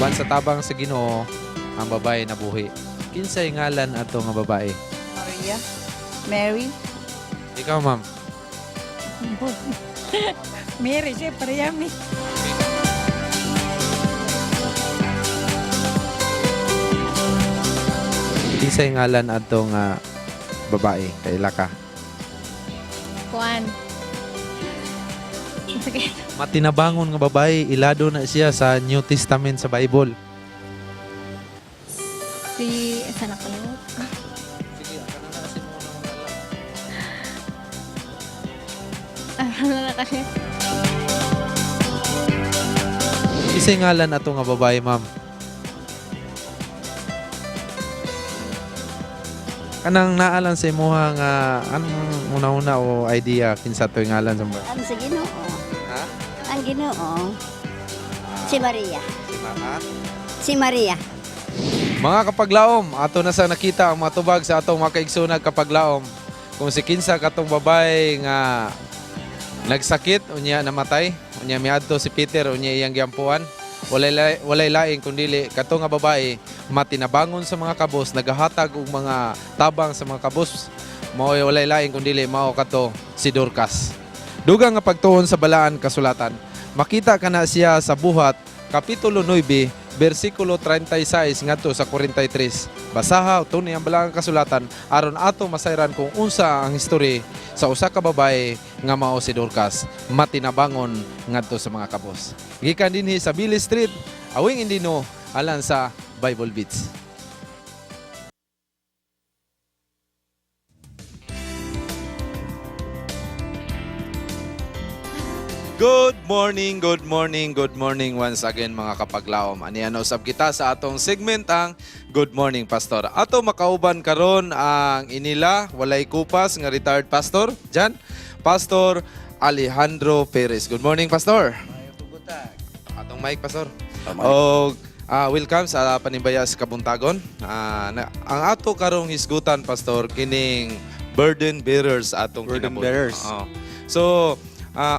Ban sa tabang sa Ginoo ang babae nabuhi. Kinsay ngalan ato nga babae? Maria. Mary. Ikaw ma'am. Mary, siyempre yami. Kinsay ngalan ato nga babae? Kaila ka. Kuan. Sige. Matinabangon nga babae, ilado na siya sa New Testament sa Bible. Si sana kalimut. Ano na kasi? Kinsay ngalan ato nga babae, ma'am? Kanang naalan sa imuha nga anong una-una o idea kinsa to'y ngalan sa babae? Ang sa Ginoo. Ha? Ang Ginoo. Si Maria. Si Mama? Si Maria. Mga kapaglaom, ato na sa nakita ang mga tubag sa atong mga kaigsoonag kapaglaom. Kung si kinsa katong babae nga nagsakit, unya namatay, unya miadto si Peter, unya iyang giampuan. Walay laing kundili kato nga babae matinabangon sa mga kabos, nagahatag og mga tabang sa mga kabos. Mao walay laing kundili mao kato si Dorcas. Dugang nga pagtuon sa balaan kasulatan, makita kana siya sa buhat kapitulo 9 bersikulo 36 ngadto sa 43. Basaha tuni ang balaang kasulatan aron ato masayran kung unsa ang history sa usa ka babae nga mao si Dorcas matinabangon ngadto sa mga kabos. Gikan dinhi sa Billy Street, awing Indino alang sa Bible Beats. Good morning, good morning, good morning once again mga kapaglaom. Aniya na usab kita sa atong segment ang Good Morning Pastor. Ato makauban karon ang inila walay kupas nga retired pastor Jan, Pastor Alejandro Perez. Good morning, Pastor. Atong mic, Pastor. Og welcome sa Panimbaya sa Kabuntagon. Ang ato karong hisgutan, Pastor, kining burden bearers atong Burden kinabuhi. bearers. Oo. So,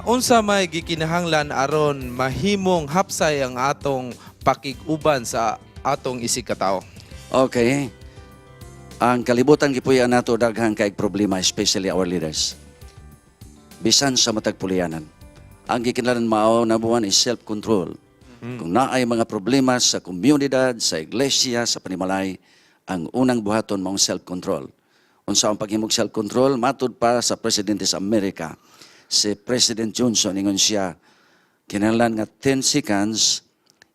unsa may gikinahanglan aron mahimong hapsay ang atong pakig-uban sa atong isig katao? Okay. Ang kalibutan gipuy-an nato daghan kay problema, especially our leaders. Bisan sa matag puliyanan. Ang gikinahanglan mao number one is self-control. Kung naay mga problema sa komunidad, sa iglesia, sa panimalay, ang unang buhaton maong self-control. Unsa ang paghimog self-control? Matud pa sa presidente sa Amerika, si President Johnson, ingon siya, kinahanglan nga 10 seconds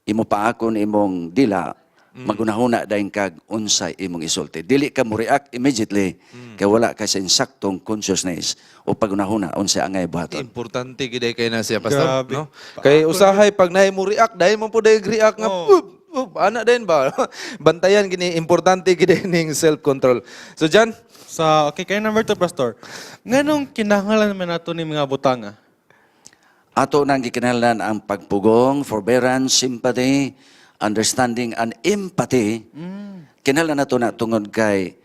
imo paakon imong dila, magunahuna dayon kag unsay imong isulti. Dili ka mo react immediately kay wala ka sa insaktong consciousness o pagunahuna unsay angay buhaton. Importante gid kay na siya, Pastor, Grabe. no? Kay usahay pag naay mo react, dahil mo po dahil react nga Oh. up, up, ana din ba? Bantayan gini importante gid ning self-control. So Jan, Sa, okay, kay number 2, Pastor. Nganong kinahanglan man nato ni mga butanga? Ato nang gikinahanglan ang pagpugong, forbearance, sympathy, understanding and empathy. Kinahanglan nato na tungod kay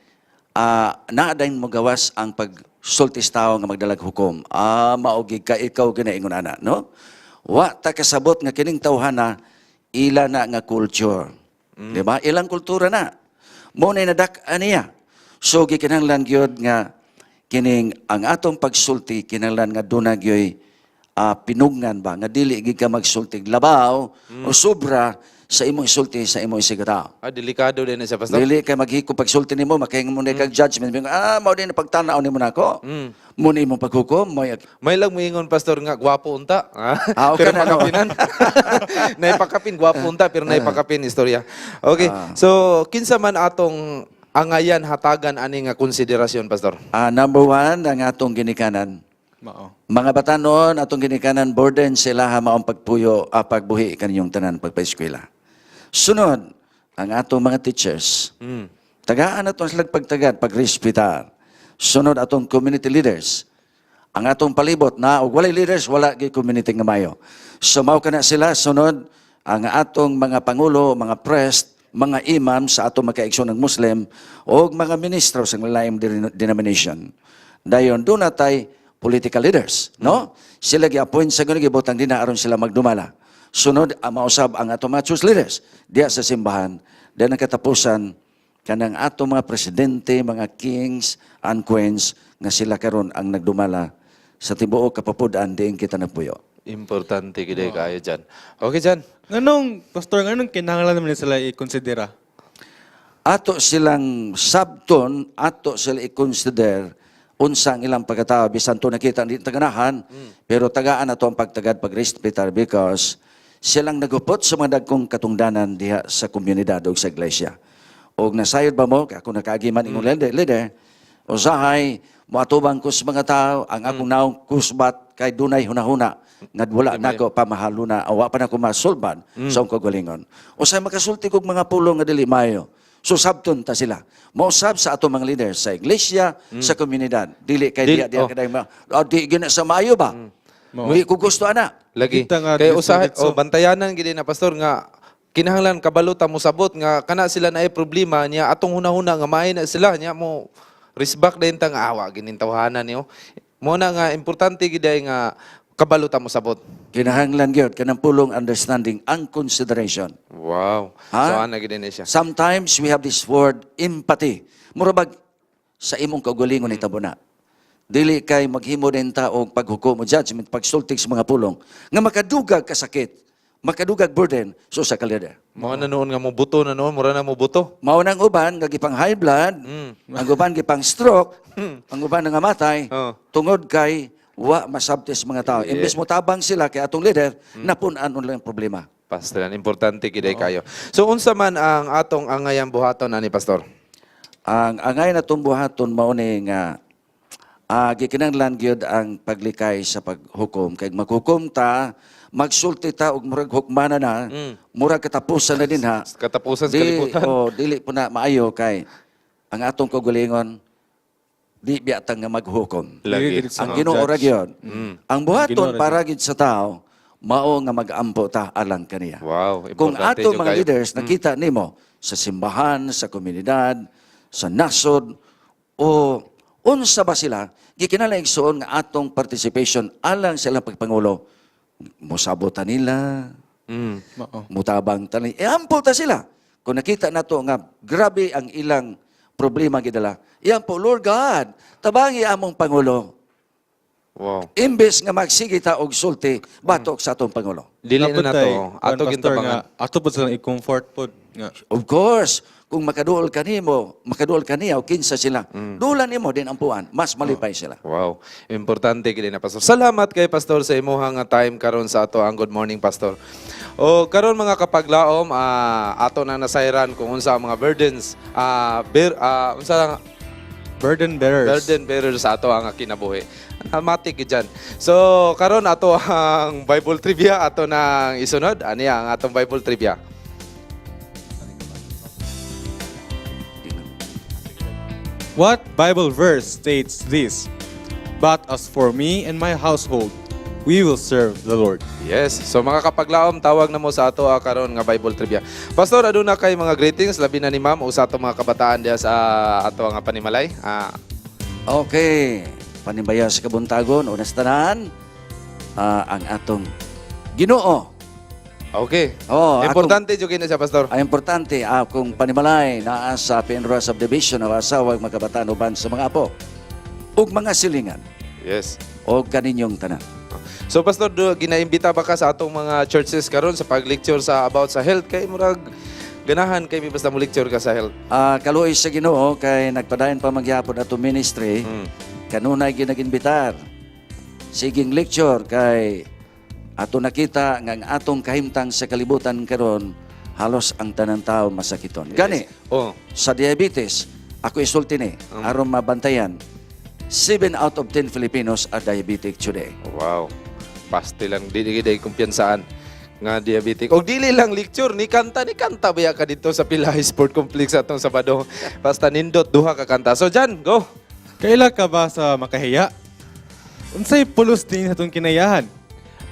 naa dayon mogawas ang pagsulti sa tawo nga magdalag hukom. Mao gid ka ikaw ginaingon ana, no? Wa ta kasabot nga kining tawhana ila na nga culture. Di ba? Ilang kultura na. Mo na nadak-an niya. So gikinahanglan gyud nga Kining ang atong pagsulti kinahanglan nga duna gyoy pinugnan ba nga dili gid ka magsultig labaw o sobra sa imong isulti sa imong isigkatawo. Ah, delikado din na siya, Pastor. Dili kay maghikog pagsulti nimo, makahinga mo na kag judgment. Mao din na pagtanaw nimo nako. Mo ni imong paghukom, mo May lang moingon, Pastor, nga gwapo unta. Ah, Ah, okay pero na, no? pakapinan. Naipakapin gwapo unta pero naipakapin istorya. Okay. So, kinsa man atong angayan hatagan ani nga konsiderasyon, Pastor? Ah, number one, ang atong ginikanan. Mao. Mga batanon, atong ginikanan, burden sila ha maong pagpuyo, pagbuhi kaninyong tanan pagpa-eskwela. Sunod, ang atong mga teachers. Tagaan atong silang pagtagad, pagrespetar. Sunod atong community leaders. Ang atong palibot na og walay leaders, wala gyud community nga mayo. So mao kana sila. Sunod ang atong mga pangulo, mga priest, mga imam sa atong makaigsoon ng Muslim o mga ministro sa laing denomination. Dayon duna tay political leaders, no? Sila gi-appoint sa Ginoo, gibutang dinha aron sila magdumala. Sunod ang mausab ang atong mga church leaders diya sa simbahan. Dayon ang katapusan kanang atong mga presidente, mga kings and queens nga sila karon ang nagdumala sa tibuok kapapud-an diin kita nagpuyo. Importante gid kayo dyan. Okay dyan. Nganong, Pastor, nganong kinahanglan naman sila i-konsidera? Ato silang sabton, ato sila i-consider unsa ang ilang pagkatao bisan to nakita di taganahan, pero tagaan ato ang pagtagad, pagrespetar, because silang nagupot sa mga dagkong katungdanan diha sa komunidad o sa iglesia. Og nasayod ba mo, kay ako nakaagi man ingon leader, usahay moatubang ko sa mga tao, ang akong naong kusbat kay dunay hunahuna nga wala nako pamahaluna, wa pa nako masulban sa akong kaugalingon. Usahay makasulti kog mga pulong nga dili maayo. So sabton ta sila. Mausab sa atong mga leaders sa iglesia, sa komunidad. Dili kay diya diya kaday ma. Ah, di gina sa maayo ba? Di ko gusto ana. Lagi. Kita nga Kay diretso- usahay diretso. oh, bantayanan gid na, Pastor, nga kinahanglan kabalo ta mosabot nga kana sila naay problema niya, atong hunahuna nga maayo na sila niya, mo risbak din ta nga awa gining tawhana niyo. Mo na nga importante gid ay nga kabalo ta mosabot. Kinahanglan gyud kanang pulong understanding, ang consideration. Wow. Ha? So ana gid ni siya. Sometimes we have this word empathy. Mura bag sa imong kaugalingon ni tabo na. Dili kay maghimo din ta og paghukom o judgment, pagsultig sa mga pulong nga makadugag kasakit, makadugag burden sa usa ka leader. Mao na noon nga mo buto na noon, mura na mo buto. Mao nang uban nga gipang high blood, ang uban gipang stroke, ang uban nangamatay tungod kay wa masabti sa mga tao. Imbes mo tabang sila kay atong leader, napun-an lang ang problema. Pastor, importante gid ay kayo. So unsa man ang atong angayang buhaton ani, Pastor? Ang angay na buhaton mao ni nga gikinahanglan gyud ang paglikay sa paghukom, kay maghukom ta, magsulti ta og murag hukmana na, murag katapusan na dinha. Katapusan sa Di, kalibutan. Oh, dili po na maayo kay ang atong kaugalingon di biya ta nga maghukom. Lagi. Ang Ginoo ra gyud. Ang buhaton para gid sa tao mao nga mag-ampo ta alang kaniya. Wow, Kung importante ato jud mga kayo. leaders nakita nimo sa simbahan, sa komunidad, sa nasod o unsa ba sila, gikinahanglan, igsoon, nga atong participation alang sa ilang pagpangulo, mosabot ta nila, mutabang ta nila, iampo ta sila. Kung nakita nato nga grabe ang ilang problema gidala, iampo, "Lord God, tabangi among pangulo." Imbes nga magsige ta og sulti batok sa atong pangulo. Dili na Dapat nato. tay, Ato kuan, Pastor, gintabangan. nga, ato pod silang i-comfort pod nga. Of course, kung makaduol kanimo, makaduol kaniya o kinsa sila, dulan nimo din ampuan, mas malipay sila. Wow, importante gid na, Pastor. Salamat kay Pastor sa imuha nga time karon sa ato ang Good Morning Pastor. O karon, mga kapaglaom, ato na nasayran kung unsa ang mga burdens, bear, unsa burden bearers. Burden bearers sa ato ang kinabuhi. Matik gid dyan. So karon ato ang Bible trivia ato nang isunod. Ani ang atong Bible trivia. What Bible verse states this? "But as for me and my household, we will serve the Lord." Yes. So mga kapaglaom, tawag na mo sa ato karon nga Bible trivia. Pastor, aduna kay mga greetings labi na ni Ma'am o sa ato mga kabataan diha sa ato nga panimalay. Okay. Panimbaya sa kabuntagon, una sa tanan, ang atong Ginoo. Okay. Oh, Importante jud kini siya, Pastor. Ang importante, akong panimalay naa sa Pinroa Subdivision, ang asawa, mga kabataan uban sa mga apo. Ug mga silingan. Yes. Og kaninyong tanan. So Pastor, do, ginaimbita ba ka sa atong mga churches karon sa pag-lecture sa about sa health kay murag ganahan kay mi basta mo lecture ka sa health? Ah, kaluoy sa Ginoo kay nagpadayon pa magyapon ato ministry. Kanunay ginaginbitar. Siging lecture kay ato nakita nga ang atong kahimtang sa kalibutan karon, halos ang tanan tao masakiton. Gani, Oh. sa diabetes, ako isulti ni aron mabantayan. 7 out of 10 Filipinos are diabetic today. Wow. Paste lang, dili gid ay kumpiyansaan nga diabetic. Og dili lang lecture ni kanta, ni kanta baya ka dito sa Pilahi Sport Complex atong Sabado. Basta nindot duha ka kanta. So Jan, go. Kaila ka ba sa makahiya? Unsay pulos din sa atong kinayahan?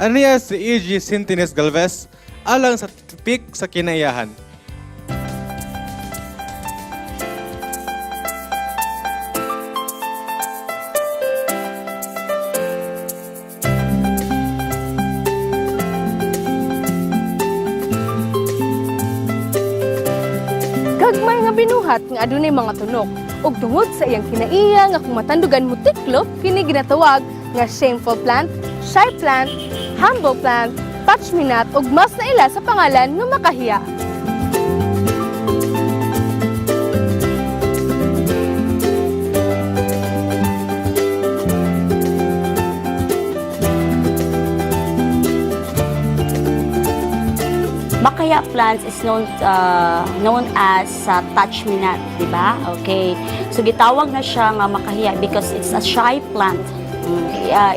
Aniya si E.G. Sintines Galvez alang sa tipik sa kinayahan. Gagmay nga binuhat nga adunay mga tunok ug tungod sa iyang kinaiya nga kung matandugan mo tiklop, kini ginatawag nga shameful plant, shy plant, humble plant, touch me not ug mas naila sa pangalan nga makahiya. Makaya plants is known as touch me not, di ba? Okay. So gitawag na siya nga makahiya because it's a shy plant.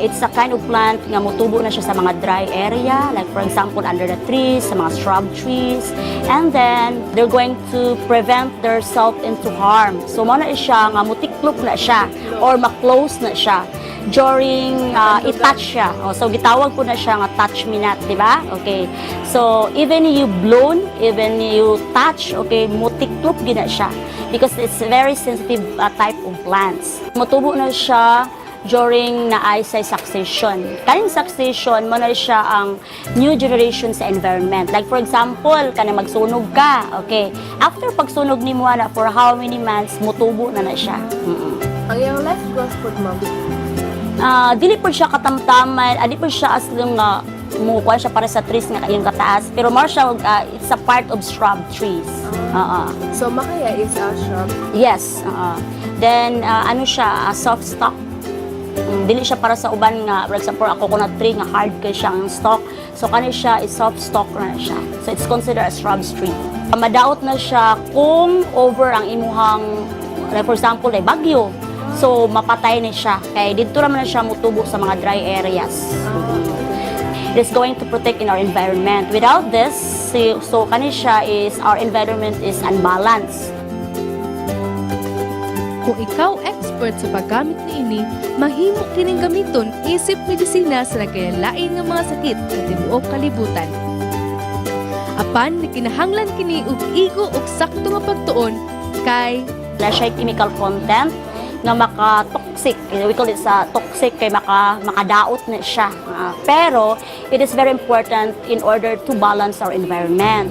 It's a kind of plant nga mutubo na siya sa mga dry area, like for example under the trees, sa mga shrub trees. And then they're going to prevent their self into harm. So mo na siya nga mutiklop na siya or ma-close na siya during i-touch siya. Oh, so gitawag ko na siya nga touch me not, di ba? Okay. So even you blown, even you touch, okay, mutiklop gina siya because it's very sensitive type of plants. Mutubo na siya during na ay sa succession. Kaning succession, mo na siya ang new generation sa environment. Like for example, kanang magsunog ka, okay. After pagsunog nimo na for how many months, mutubo na na siya. Ang iyang life growth pod, ma'am? Ah, dili po siya katamtaman, di po siya as long nga mukuha siya para sa trees nga iyang kataas, pero more siya it's a part of shrub trees. Oo. So makaya is a shrub. Yes, oo. Then ano siya, soft stalk. Dili siya para sa uban nga, for example, ako coconut tree nga hard kay siya ang stalk. So kani siya is soft stalk na siya. So it's considered a shrub tree. Madaot na siya kung over ang imuhang, like for example, like bagyo. So mapatay na siya. Kay didto ra man na siya mutubo sa mga dry areas. It is going to protect in our environment. Without this, so kani siya is our environment is unbalanced. Kung ikaw expert sa paggamit niini, mahimo kining gamiton isip medisina sa nagkalain nga mga sakit sa tibuok kalibutan. Apan kinahanglan kini og igo og sakto nga pagtuon kay na siya chemical content nga maka-toxic. We call it sa toxic kay makadaot na siya. Pero it is very important in order to balance our environment.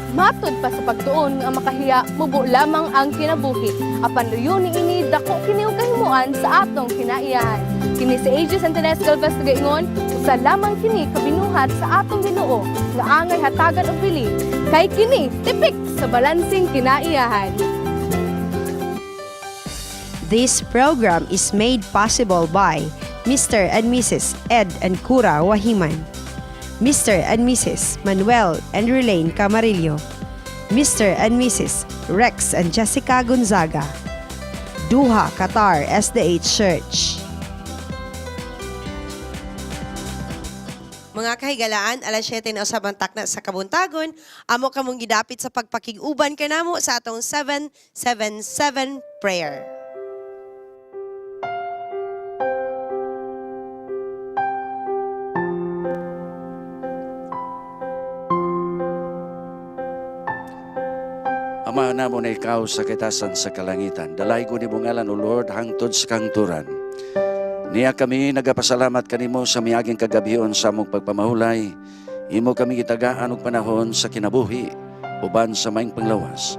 Matod pa sa pagtuon nga makahiya, mubo lamang ang kinabuhi. Apan luyo ni ini, dako kini og kahimuan sa atong kinaiyahan. Kini si AJ Santanes Galvez nagaingon, usa lamang kini kabinuhat sa atong Ginoo nga angay hatagan og bili kay kini tipik sa balansing kinaiyahan. This program is made possible by Mr. and Mrs. Ed and Cura Wahiman, Mr. and Mrs. Manuel and Relaine Camarillo, Mr. and Mrs. Rex and Jessica Gonzaga, Doha, Qatar SDA Church. Mga kahigalaan, alas 7 na usab ang takna sa kabuntagon, amo kamong gidapit sa pagpakig-uban kanamo sa atong 777 prayer. Ama namo na ikaw sa kitasan sa kalangitan, dalaygon nimo ngalan, O Lord, hangtod sa kahangturan. Niya kami nagapasalamat kanimo sa miaging kagabhion sa among pagpamahulay. Imo kami gitagaan og panahon sa kinabuhi uban sa maing panglawas.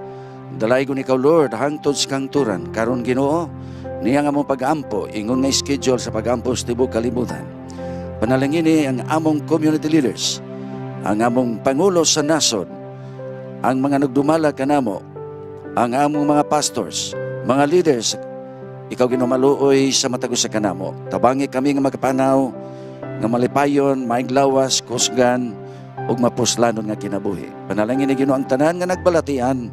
Dalaygon ikaw, Lord, hangtod sa kahangturan. Karon, Ginoo, Niya nga among pag-ampo, ingon nga schedule sa pag-ampo sa tibuok kalibutan. Panalangini ang among community leaders, ang among pangulo sa nasod, ang mga nagdumala kanamo, ang among mga pastors, mga leaders, ikaw, Ginoo, maluoy sa matag usa kanamo. Tabangi kami nga magpanaw, nga malipayon, maayong lawas, kusgan, ug mapuslanon nga kinabuhi. Panalangin ni, Ginoo, ang tanan nga nagbalatian.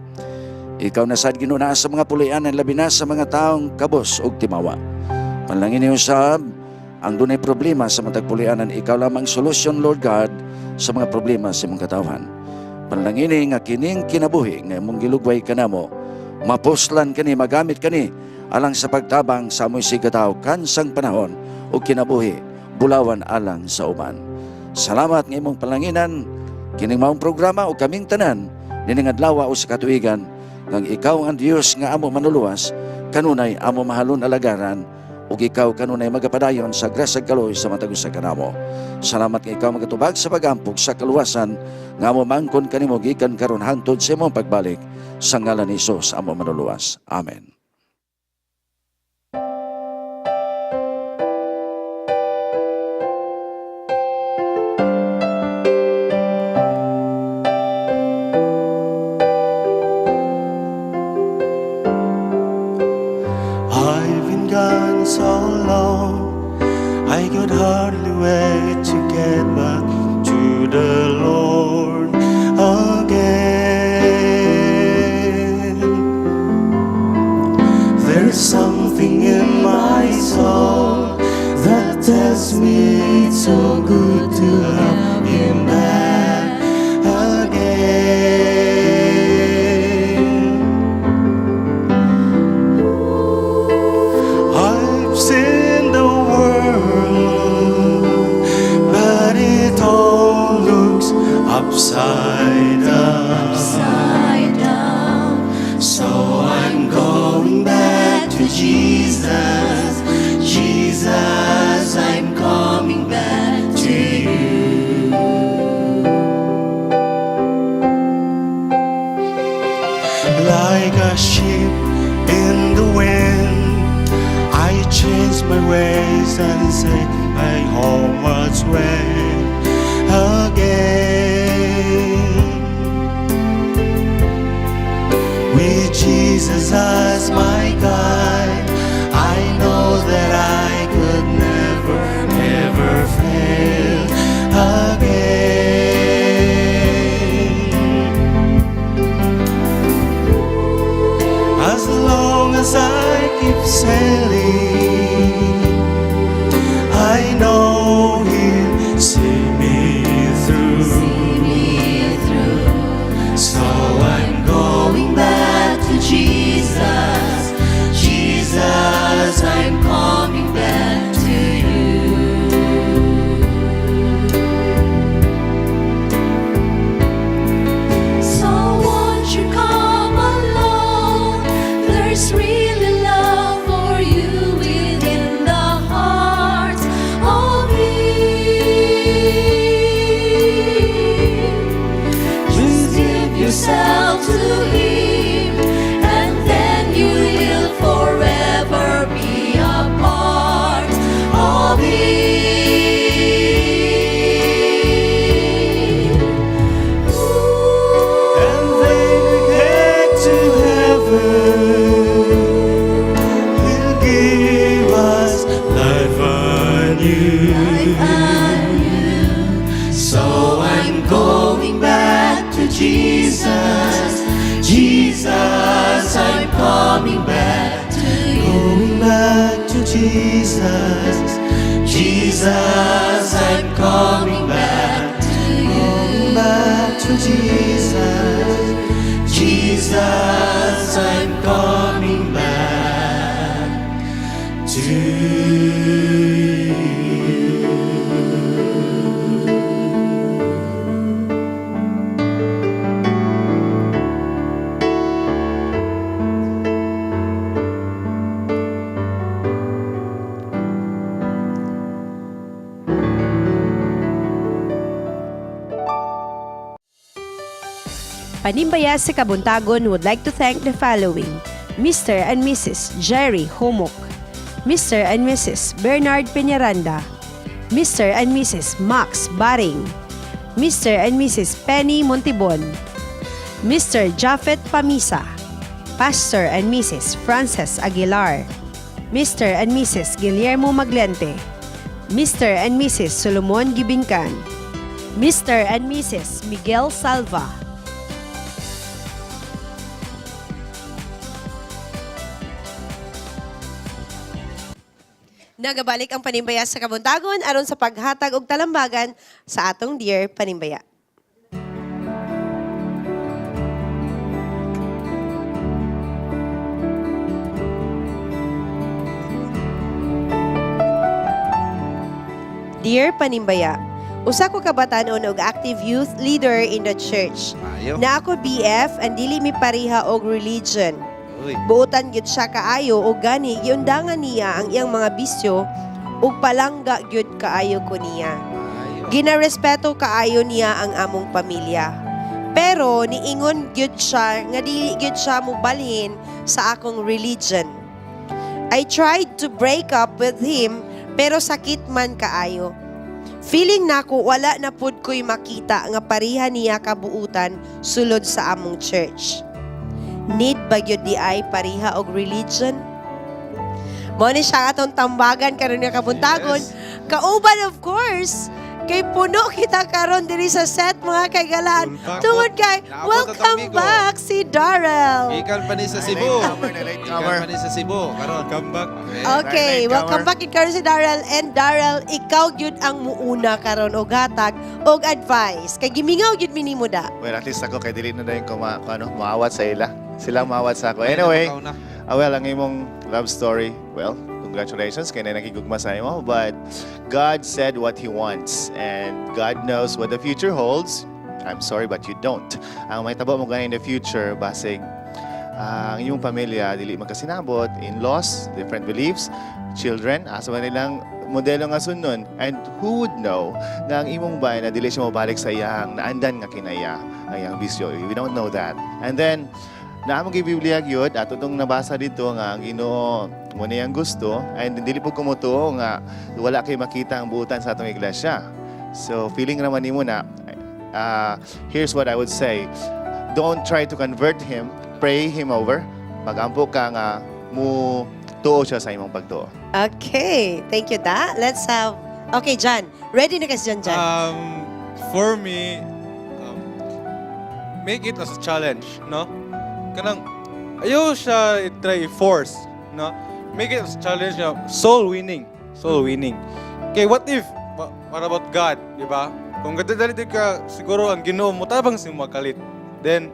Ikaw na sad, Ginoo, naa sa mga pulian, labi na sa mga taong kabos ug timawa. Panalangin niyo sab ang dunay problema sa matag pulianan, ikaw lamang solusyon, Lord God, sa mga problema sa imong katawhan. Panalangin nga kining kinabuhi nga imong gilugway kanamo, mapuslan kani, magamit kani alang sa pagtabang sa amoy sigataw kansang panahon ug kinabuhi bulawan alang sa uban. Salamat nga imong palanginan kining maong programa o kaming tanan nining adlaw o sa katuigan ngang ikaw ang Dios nga amo manuluwas, kanunay amo mahalon alagaran ug ikaw kanunay magapadayon sa grasya ug kaluoy sa matag usa kanamo. Salamat nga ikaw magatubag sa pagampog sa kaluwasan nga amo mangkon kanimo gikan karon hangtod sa imong pagbalik, sa ngalan ni Hesus amo manuluwas. Amen. I've been gone so long, I could hardly wait to get back to the Lord again. There's something in my soul that tells me it's so good to have Him back again. I've seen the world, but it all looks upside down. Upside down. So I'm going back to Jesus. Jesus, I'm coming back to you. Like a ship in the wind, I changed my ways and set my homewards way again. With Jesus as my guide, I know that I could never, ever fail again. As long as I keep sailing, I know He'll see me through. See me through. So I'm going back to Jesus. Jesus, I'm coming back to you. So won't you come along? There's really love for you within the heart of Him. Just give yourself to Him, and then you will forever be a part of Him. And when we get to heaven, He'll give us life anew. So I'm going back to Jesus. Jesus, I'm coming back to you. Going back to Jesus. Jesus, I'm coming back to you. Going back to Jesus. Jesus, I'm coming back to you. Panimbaya sa Kabuntagon would like to thank the following: Mr. and Mrs. Jerry Humok. Mr. and Mrs. Bernard Peñaranda, Mr. and Mrs. Max Baring, Mr. and Mrs. Penny Montibon, Mr. Japhet Pamisa, Pastor and Mrs. Frances Aguilar, Mr. and Mrs. Guillermo Maglente, Mr. and Mrs. Solomon Gibincan, Mr. and Mrs. Miguel Salva. Nagabalik ang Panimbaya sa Kabuntagon aron sa paghatag og talambagan sa atong dear Panimbaya. Dear Panimbaya, usa ko ka batan-on og active youth leader in the church. Ayo. Na ako BF and dili mi pareha og religion. Uy. Buotan gyud siya kaayo og gani giundangan niya ang iyang mga bisyo ug palangga gyud kaayo ko niya. Ginarespeto kaayo niya ang among pamilya. Pero niingon gyud siya nga dili gyud siya mobalhin sa akong religion. I tried to break up with him pero sakit man kaayo. Feeling nako wala na pud ko'y makita nga pareha niya kabuutan sulod sa among church. Need ba gyud di ay pareha og religion? Mao ni siya atong tambagan karon nga kabuntagon. Kauban, of course, kay puno kita karon diri sa set, mga kaigalaan. Tungod kay Naabot na welcome amigo. back si Darrell. Gikan pa ni sa Cebu. Gikan pa ni sa Cebu. Karon. Come back. Okay, welcome back in karon si Darrell. And Darrell, ikaw gyud ang muuna karon og hatag og advice. Kay gimingaw gyud mi nimo da. Well, at least ako kay dili na dayon ko ma, ko ano, maawat sa ila. Sila maawat sa ako. Anyway, well, ang imong love story, well, congratulations kay na nakigugma sa imo, but God said what He wants and God knows what the future holds. I'm sorry, but you don't. Ang may tabo mo gani in the future, basig ang inyong pamilya dili magkasinabot, in-laws, different beliefs, children, asa man nilang modelo nga sundon. And who would know nga ang imong bay na dili siya mobalik sa iyang naandan nga kinaya, ang iyang bisyo. We don't know that. And then, naamong gi Biblia gyud ato tong nabasa dito nga ang Ginoo mo na iyang gusto and dili po kumutuo nga wala kay makita ang buutan sa atong iglesia. So feeling naman nimo na here's what I would say. Don't try to convert him, pray him over. Magampo ka nga mo tuo siya sa imong pagtuo. Okay, thank you da. Let's have Okay, John. Ready na kasi John, John. For me, make it as a challenge, no? Kanang, ayaw siya i-try i-force, no? Make it as a challenge na soul winning, soul winning. Okay, what if, what about God, di ba? Kung gadali ka, siguro ang Ginoo mo tabang si makalit. Then,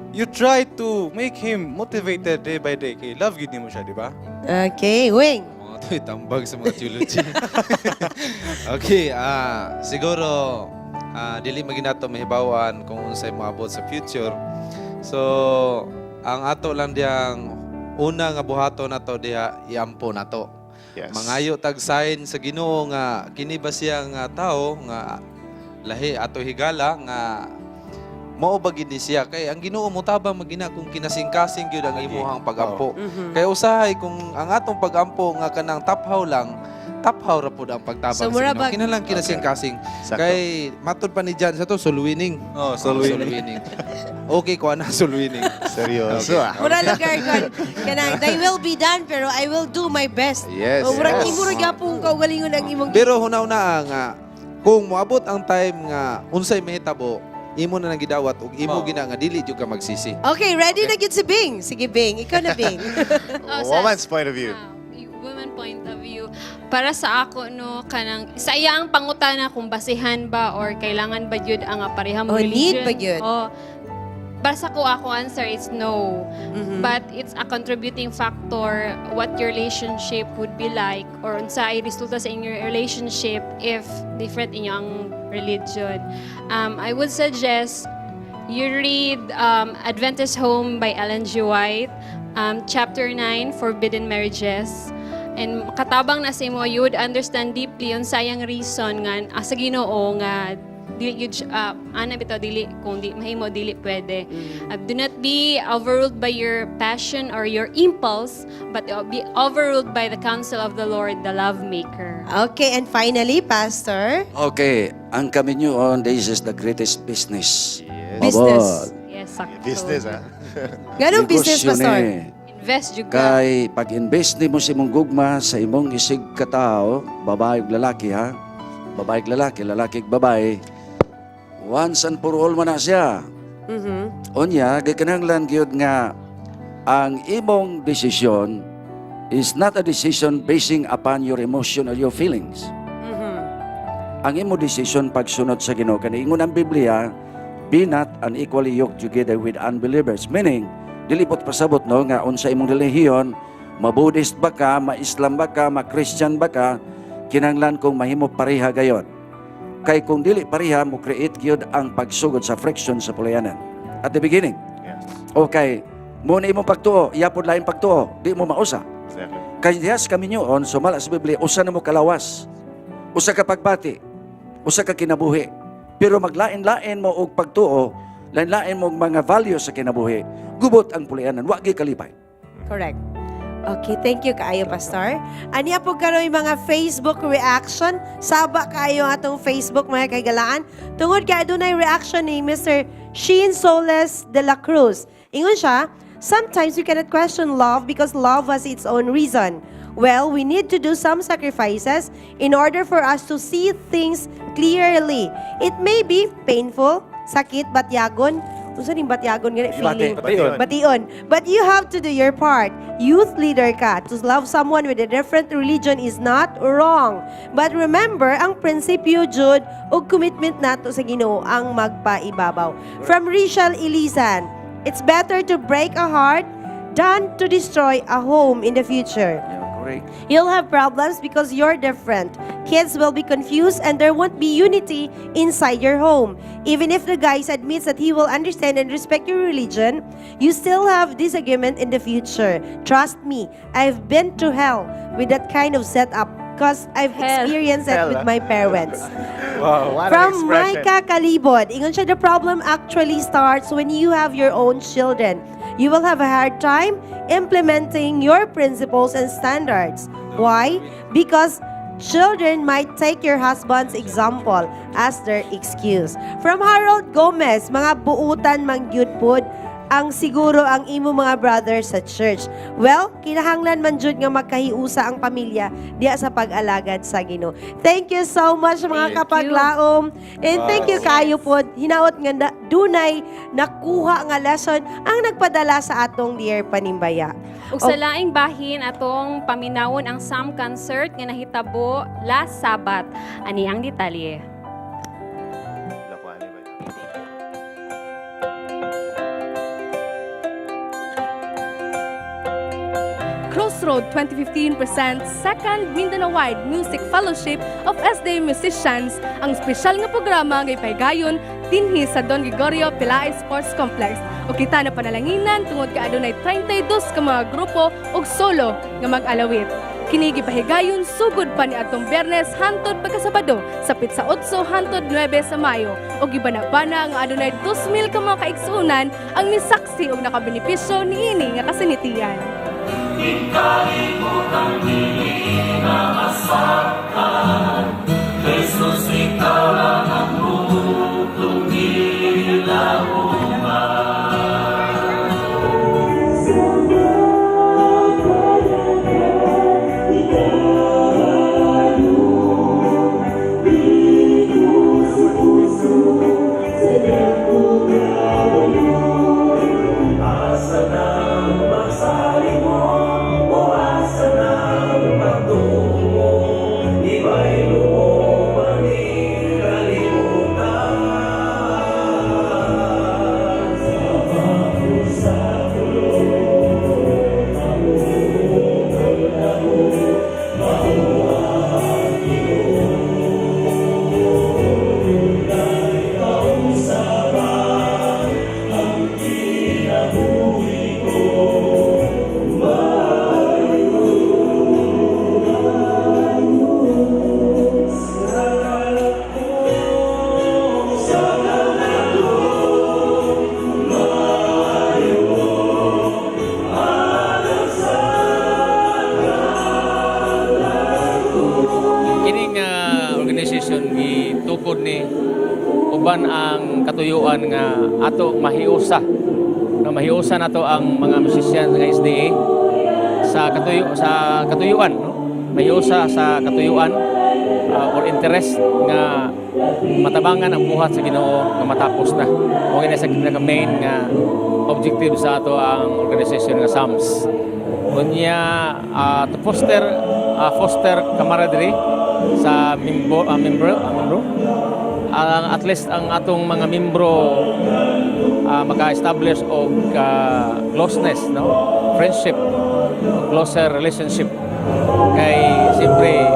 you try to make him motivated day by day. Kay love gyud nimo siya, di ba? Okay, Wing. Mga to, tambag sa mga theology. Okay, siguro dili maginato mahibawan kung unsay moabot sa future. So, ang ato lang diyang una nga buhato nato diha, iampo nato. Mangayo tag sign sa Ginoo nga kini ba siya nga tao nga lahi ato higala nga mao ba gid ni siya, kay ang Ginoo mo tabang magina kung kinasingkasing gyud ang imuhang pagampo. Kay usahay kung ang atong pagampo nga kanang taphaw lang, taphaw ra pud ang pagtabang So, sa mura Ginoo. Kinahanglan kinasingkasing. Sakto. Kay matud pa ni Jan sa to soul winning. Oh, soul Oh, winning. Okay ko ana soul winning. Seryoso ah. Mura lugar kon. Kanang thy will be done pero I will do my best. Yes. O, murag yes. imo ra gyapon kaugalingon ang imong Pero hunaw na nga kung moabot ang time nga unsay mahitabo, imo na nang gidawat ug imo gina nga dili jud ka magsisi. Okay, ready na gyud si Bing. Sige Bing, ikaw na, Bing. Oh, Woman's point of view. Woman point of view. Para sa ako, no, kanang sa iya ang pangutana kung basihan ba or kailangan ba gyud ang pareha mo Oh, need religion. ba gyud? Oh, para sa ko, ako answer is no. But it's a contributing factor what your relationship would be like or unsa ay resulta sa inyong relationship if different inyong religion. I would suggest you read Adventist Home by Ellen G. White, chapter 9, Forbidden Marriages. And katabang na sa imo, you would understand deeply unsa iyang reason nga sa Ginoo nga Dili gyud siya- ana bitaw, dili kung di mahimo, dili pwede. Do not be overruled by your passion or your impulse, but be overruled by the counsel of the Lord, the love maker. Okay, and finally, Pastor. Okay, ang kaminyuon, this is the greatest business. Business. Yes, sakto. Business, ah. Nganong business, Negosyo Pastor? ni. Invest jud ka. Kay pag-invest nimo sa imong gugma sa imong isig katao, babae ug lalaki ha. Babae ug lalaki, lalaki ug babae. Once and for all man na siya. Unya, gikinahanglan gyud nga ang imong desisyon is not a decision basing upon your emotion or your feelings. Ang imong decision pagsunod sa Ginoo, kani ingon ang Biblia, "Be not unequally yoked together with unbelievers." Meaning, dili pot pasabot, no, nga unsa imong relihiyon, ma-Buddhist ba ka, ma-Islam ba ka, ma-Christian ba ka, kinahanglan kung mahimo pareha gayon. Kay kung dili pareha, mo create gyud ang pagsugod sa friction sa pulayanan. At the beginning. Okay, mo na imong pagtuo, iya pod lain pagtuo, di mo mausa. Kay diha sa kaminyuon, sumala sa Biblia, usa na mo kalawas. Usa ka pagbati, usa ka kinabuhi. Pero maglain-lain mo og pagtuo, lain-lain mo og mga values sa kinabuhi, gubot ang pulayanan, wa gyud kalipay. Correct. Okay, thank you kaayo, Pastor. Ania po karon yung mga Facebook reaction. Saba kaayo ang atong Facebook, mga kaigalaan. Tungod kay adunay reaction ni Mr. Sheen Soles de la Cruz. Ingon siya, "Sometimes we cannot question love because love has its own reason. Well, we need to do some sacrifices in order for us to see things clearly. It may be painful, sakit, batyagon." Unsa ning batyagon gani feeling? Bation. Bation. "But you have to do your part. Youth leader ka. To love someone with a different religion is not wrong. But remember, ang prinsipyo jud ug commitment nato sa Ginoo ang magpaibabaw." From Rachel Elisan, "It's better to break a heart than to destroy a home in the future." Yeah, correct. "You'll have problems because you're different. Kids will be confused and there won't be unity inside your home. Even if the guy admits that he will understand and respect your religion, you still have disagreement in the future. Trust me, I've been to hell with that kind of setup because I've Hell. Experienced it Hell, with ah. my parents." Wow, what an From expression. Micah Kalibod, ingon siya, "The problem actually starts when you have your own children. You will have a hard time implementing your principles and standards. Why? Because children might take your husband's example as their excuse." From Harold Gomez, "Mga buutan man gyud pod ang siguro ang imo mga brothers sa church. Well, kinahanglan man jud nga magkahiusa ang pamilya diya sa pag-alagad sa Ginoo." Thank you so much, mga Thank you. Kapaglaom. And thank you kaayo pod. Hinaot nga dunay nakuha nga lesson ang nagpadala sa atong dear panimbaya. Ug sa laing bahin, atong paminawon ang Psalm concert nga nahitabo last Sabat. Ani ang detalye. Lakuan, ba? Crossroad 2015 presents Second Mindanao-wide Music Fellowship of SDA Musicians, ang espesyal nga programa nga ipahigayon dinhi sa Don Gregorio Pelaez Sports Complex. O kita na panalanginan tungod ka adunay 32 ka mga grupo ug solo nga mag-alawit. Kini gipahigayon sugod pa ni atong Biyernes hantod pagkasabado sa petsa 8 hantod 9 sa Mayo. Ug gibana-bana nga adunay 2,000 ka mga kaigsuonan ang misaksi ug nakabenepisyo niini nga kasinatian. Kalimutan dili na masaktan, Jesus, ikaw lang ang buklong gilauman. Asa nang magsali mo, o asa nang patungo, Ibaylo mo, maniralingon. Uban ang katuyuan nga ato mahiusa, no, mahiusa nato ang mga musician nga SDA sa katuyuan, no, mahiusa sa katuyuan or interest nga matabangan ang buhat sa Ginoo nga matapos na. Mao gina sa pinaka main nga objective sa ato ang organization nga SAMS. Unya, to foster camaraderie sa membro ang at least ang atong mga membro maka-establish og closeness, no, friendship, closer relationship, kay siyempre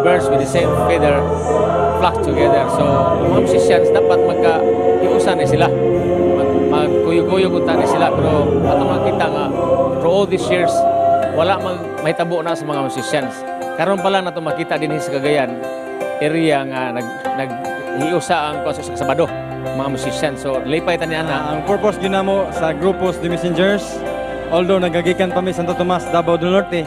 birds with the same feather flock together. So ang mga musicians dapat magka-iusan ni sila, magkuyog-kuyog unta ni sila, pero atong makita nga through all these years wala mag mahitabo na sa mga musicians. Karon pa lang nato makita dinhi sa Cagayan area nga nag naghiusa ang kuan sa Sabado mga musicians. So lipay ta ni ana. Ang purpose gyud namo sa grupos The Messengers, although nagagikan pa mi Santo Tomas, Davao del Norte,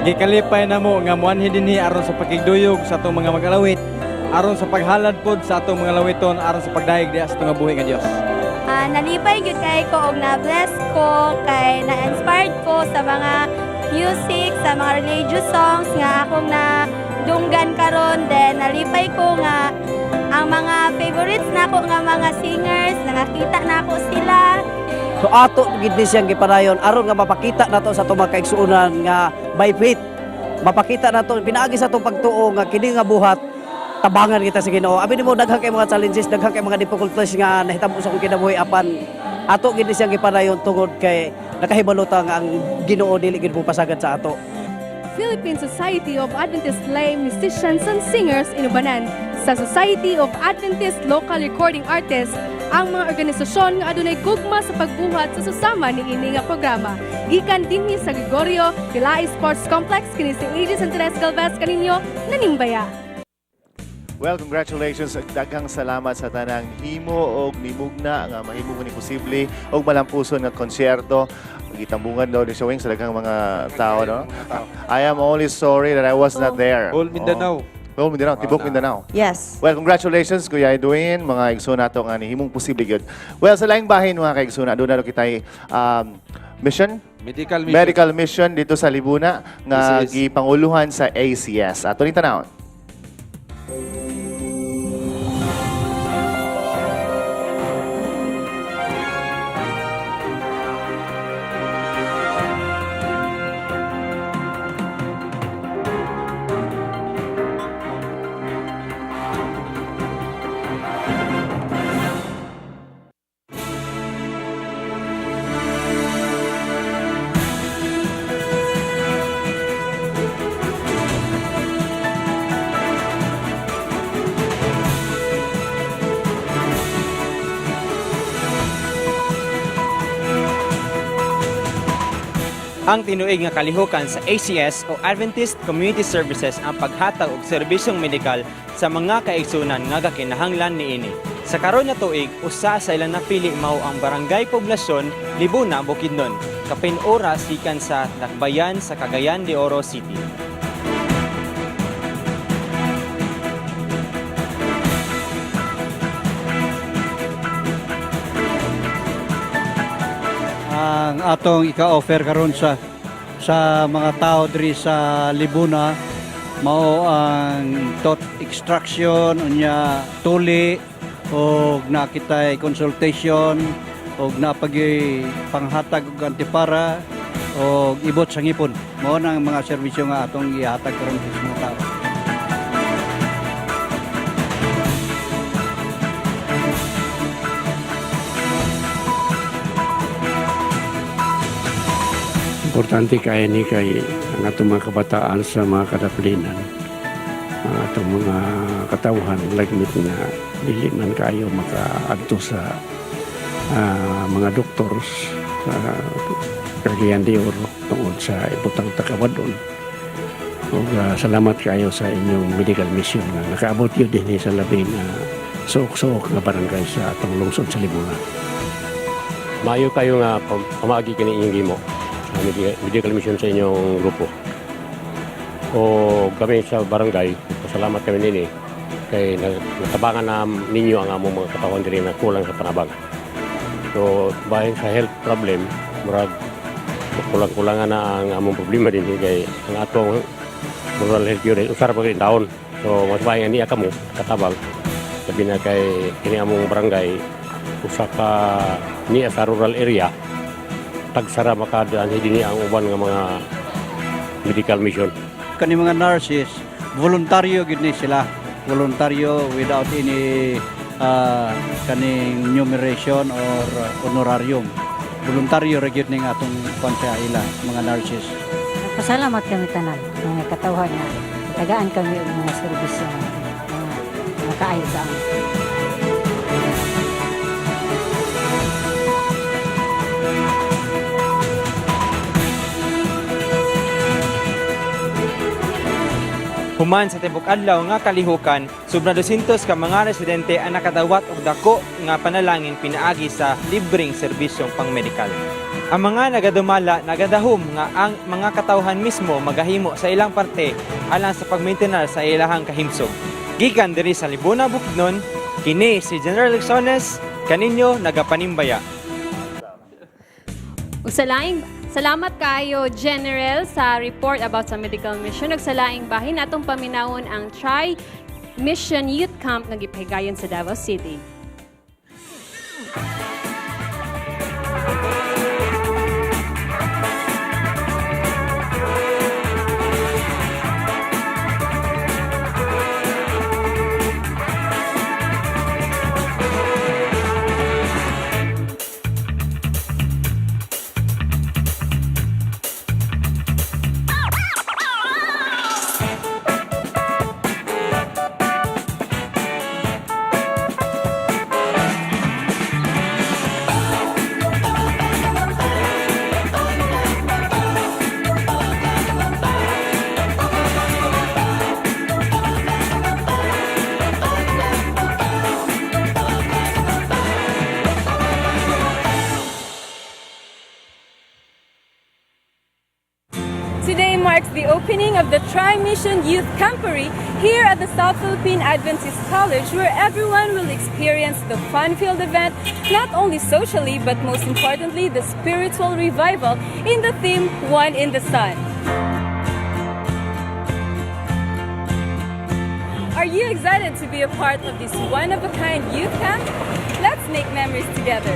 gikalipay namo nga muanhi dinhi aron sa pakigduyog sa atong mga mag-alawit, aron sa paghalad pod sa atong mga lawiton, aron sa pagdayeg diha sa atong nga buhi nga Dios. Nalipay gyud kay ko og na-bless ko kay na-inspired ko sa mga music, sa mga religious songs nga akong na dunggan karon. Then nalipay ko nga ang mga favorites nako nga mga singers nakakita nako sila. So ato gid ni siyang gipadayon aron nga mapakita nato sa atong mga kaigsuonan nga by faith, mapakita nato pinaagi sa atong pagtuo nga kini nga buhat tabangan kita sa Ginoo. Abi nimo, daghan kay mga challenges, daghan kay mga difficulties nga nahitabo sa akong kinabuhi, apan ato gid ni siyang gipadayon tungod kay nakahibalo ta nga ang Ginoo dili gid mo pasagad sa ato. Philippine Society of Adventist Lay Musicians and Singers, inubanan sa Society of Adventist Local Recording Artists, ang mga organisasyon nga adunay gugma sa pagbuhat sa susama niini nga programa. Gikan dinhi sa Gregorio Pelaez Sports Complex, kini si Aegis Andres Galvez kaninyo nanimbaya. Well, congratulations ug daghang salamat sa tanang himo og nimugna nga mahimo ni posible og malampuson nga konsyerto. Gitambungan daw ni showing sa daghang mga tao, no? I am only sorry that I was not there. Whole Mindanao. Oh. Whole Mindanao, tibok Mindanao. Yes. Well, congratulations Kuya Edwin, mga igsoon nato nga nihimong posible gyud. Well, sa laing bahin, mga kaigsoon, aduna daw kitay mission. Medical mission. Medical mission dito sa Libuna nga ACS. gipanguluhan sa ACS. Ato ning tanawon. Ang tinuig nga kalihukan sa ACS o Adventist Community Services ang paghatag og serbisyong medikal sa mga kaigsunan nga gakinahanglan niini. Sa karon nga tuig, usa sa ilang napili mao ang Barangay Poblasyon, Libuna, Bukidnon. Kapin oras gikan sa Dakbayan sa Cagayan de Oro City. Ang atong ika-offer karon sa mga tao diri sa Libuna mao ang tooth extraction, unya tuli, og nakitay consultation, og napagi panghatag og antipara og ibot sa ngipon. Mao na ang mga serbisyo nga atong ihatag karon sa mga tao. Importante kaya ni kay ang atong mga kabataan sa mga kadaplinan, ang atong mga katawhan lagmit na dili man kayo makaadto sa mga doctors sa Cagayan de Oro tungod sa ibutang takawadon. Ug salamat kayo sa inyong medical mission nga nakaabot yun dinhi sa labing suok-suok nga barangay sa atong lungsod sa Libuna. Maayo kayo nga pamaagi kini inyong gimo sa medical mission sa inyong grupo. O kami sa barangay, pasalamat kami nini. Kay natabangan na ninyo ang among mga katawhan diri na kulang sa panabang. So bahin sa health problem, murag kulang-kulangan na ang among problema din kay ang atong rural health unit usa ra pa kay taon. So mas bahin nga niya kamo katabang, labi na kay kini among barangay usa ka niya sa rural area, tagsara makadaan dinhi ang uban nga mga medical mission. Kani mga nurses, voluntaryo gid ni sila. Voluntaryo without any kaning numeration or honorarium. Voluntaryo ra gyud ning atong kwan sa ila mga nurses. Pasalamat kami tanan, mga katawhan nga tagaan kami og mga serbisyo nga mga makaayo sa amon. Human sa tibok adlaw nga kalihukan, sobra 200 ka mga residente ang nakadawat og dako nga panalangin pinaagi sa libreng serbisyong pangmedikal. Ang mga nagadumala nagadahom nga ang mga katawhan mismo magahimo sa ilang parte alang sa pagmaintenar sa ilahang kahimsog. Gikan diri sa Libuna, Bukidnon, kini si General Lexones, kaninyo nagapanimbaya. Ug sa laing salamat kaayo, General, sa report about sa medical mission. Ug sa laing bahin, atong paminawon ang Tri Mission Youth Camp nga gipahigayon sa Davao City. Today marks the opening of the Tri-Mission Youth Camporee here at the South Philippine Adventist College, where everyone will experience the fun-filled event, not only socially but most importantly the spiritual revival in the theme One in the Sun. Are you excited to be a part of this one-of-a-kind youth camp? Let's make memories together.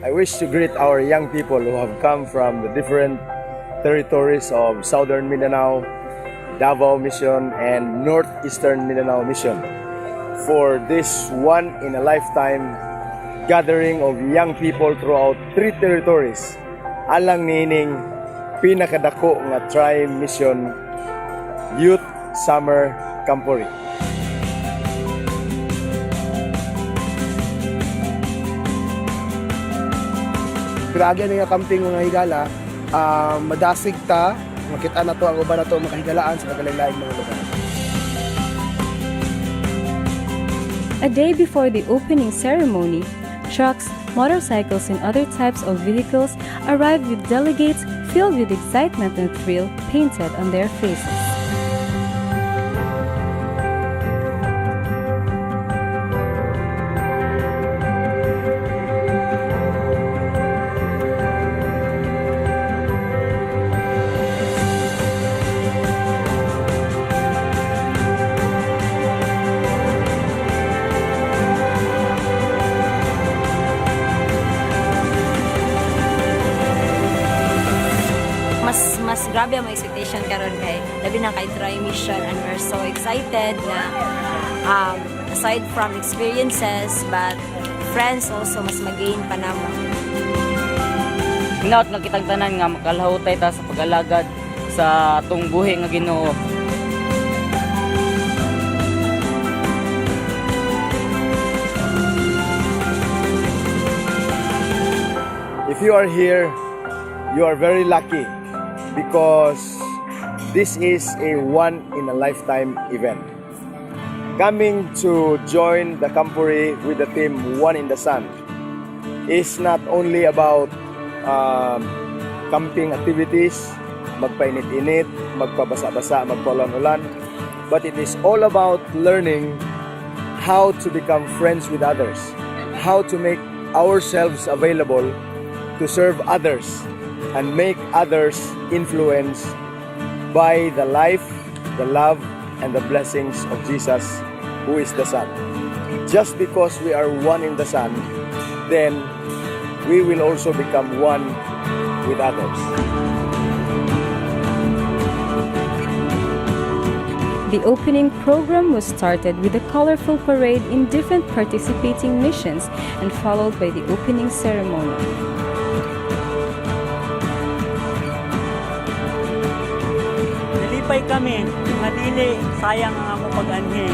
I wish to greet our young people who have come from the different territories of Southern Mindanao, Davao Mission, and Northeastern Mindanao Mission for this one in a lifetime gathering of young people throughout three territories alang niining pinakadako nga Tri-Mission Youth Summer Camporee. Pinaagi ani nga camping mga higala, madasig ta, makita na to ang uban na to mga kahigalaan sa kagalain mga lugar. A day before the opening ceremony, trucks, motorcycles, and other types of vehicles arrived with delegates filled with excitement and thrill painted on their faces. Mas grabe ang mga expectation karon kay labi na kay Tri Mission, and we're so excited na aside from experiences but friends also mas magain pa namo. Hinaot nga kitang tanan nga makalahutay ta sa pag-alagad sa atong buhi nga Ginoo. If you are here, you are very lucky because this is a one in a lifetime event. Coming to join the Camporee with the team One in the Sun is not only about camping activities, magpainit-init, magpabasa-basa, magpaulan-ulan, but it is all about learning how to become friends with others, how to make ourselves available to serve others and make others influenced by the life, the love, and the blessings of Jesus, who is the Son. Just because we are one in the Son, then we will also become one with others. The opening program was started with a colorful parade in different participating missions and followed by the opening ceremony. Nalipay kami nga dili sayang ang among pag-anhi.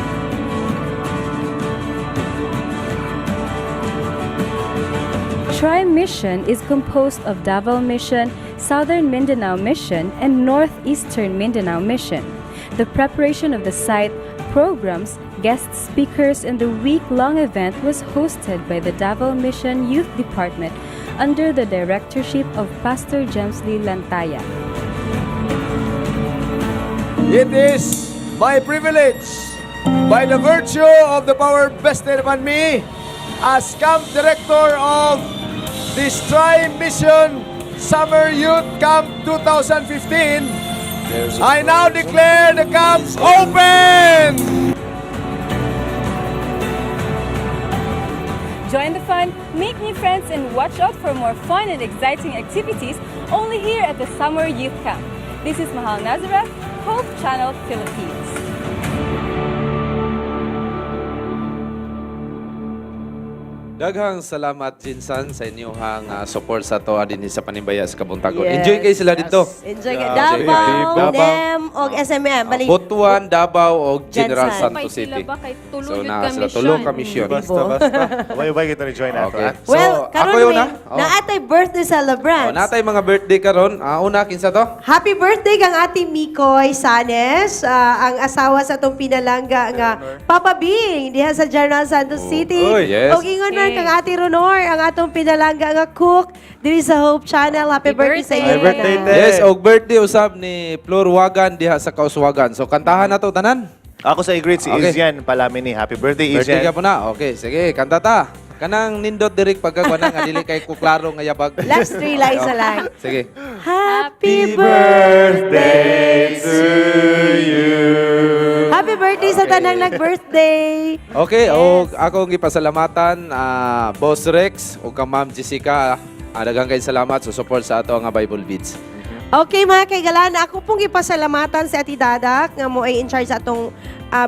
Tri Mission is composed of Davao Mission, Southern Mindanao Mission, and Northeastern Mindanao Mission. The preparation of the site, programs, guest speakers, and the week long event was hosted by the Davao Mission Youth Department under the directorship of Pastor James Lee Lantaya. It is my privilege, by the virtue of the power vested upon me as camp director of this Tri-Mission Summer Youth Camp 2015, I now declare the camp open! Join the fun, make new friends, and watch out for more fun and exciting activities only here at the Summer Youth Camp. This is Mahal Nazareth, Hope Channel Philippines. Daghang salamat, Jinsan, sa inyong support sa ato dinhi sa Panimbaya sa Kabuntagon. Yes. Enjoy kay sila dito. Enjoy kay Davao, NEM, og SMM. Bali, Butuan, Davao, og General Jensan. Santos Sila City. ba kay tulo So, yun naa ka sila mission. tulo ka mission. Basta, basta. Ubay-ubay kita ni join ato. Okay. Ah. So, Well, ako karon yun may na. Oh. naatay birthday celebrants. Oh, natay mga birthday karon. Una kinsa to? Happy birthday kang Ate Mikoy Sanes, ang asawa sa atong pinalangga nga Papa Bing diha sa General Santos City. Uy, yes. Og ingon man kang Ate Ronor, ang atong pinalangga nga cook diri sa Hope Channel. Happy birthday sa inyo. Tanan. Yes, og birthday usab ni Flor Wagan diha sa Kauswagan. So kantahan na to tanan. Ako sa i-greet si Okay. Izian Palamini. Happy birthday, Birthday Izian. ka po na. Okay, sige, kanta ta. Kanang nindot direk pagkagwa na nga dili kay ko klaro nga yabag. Last three lines na lang. Sige. Happy birthday to you. Happy birthday sa tanang nag-birthday. Okay, og akong gipasalamatan Boss Rex ug kang Ma'am Jessica. Daghang kay salamat sa support sa ato nga Bible Beats. Okay, mga kaigalan, ako pong ipasalamatan si Ate Dadak nga mo ay in charge sa atong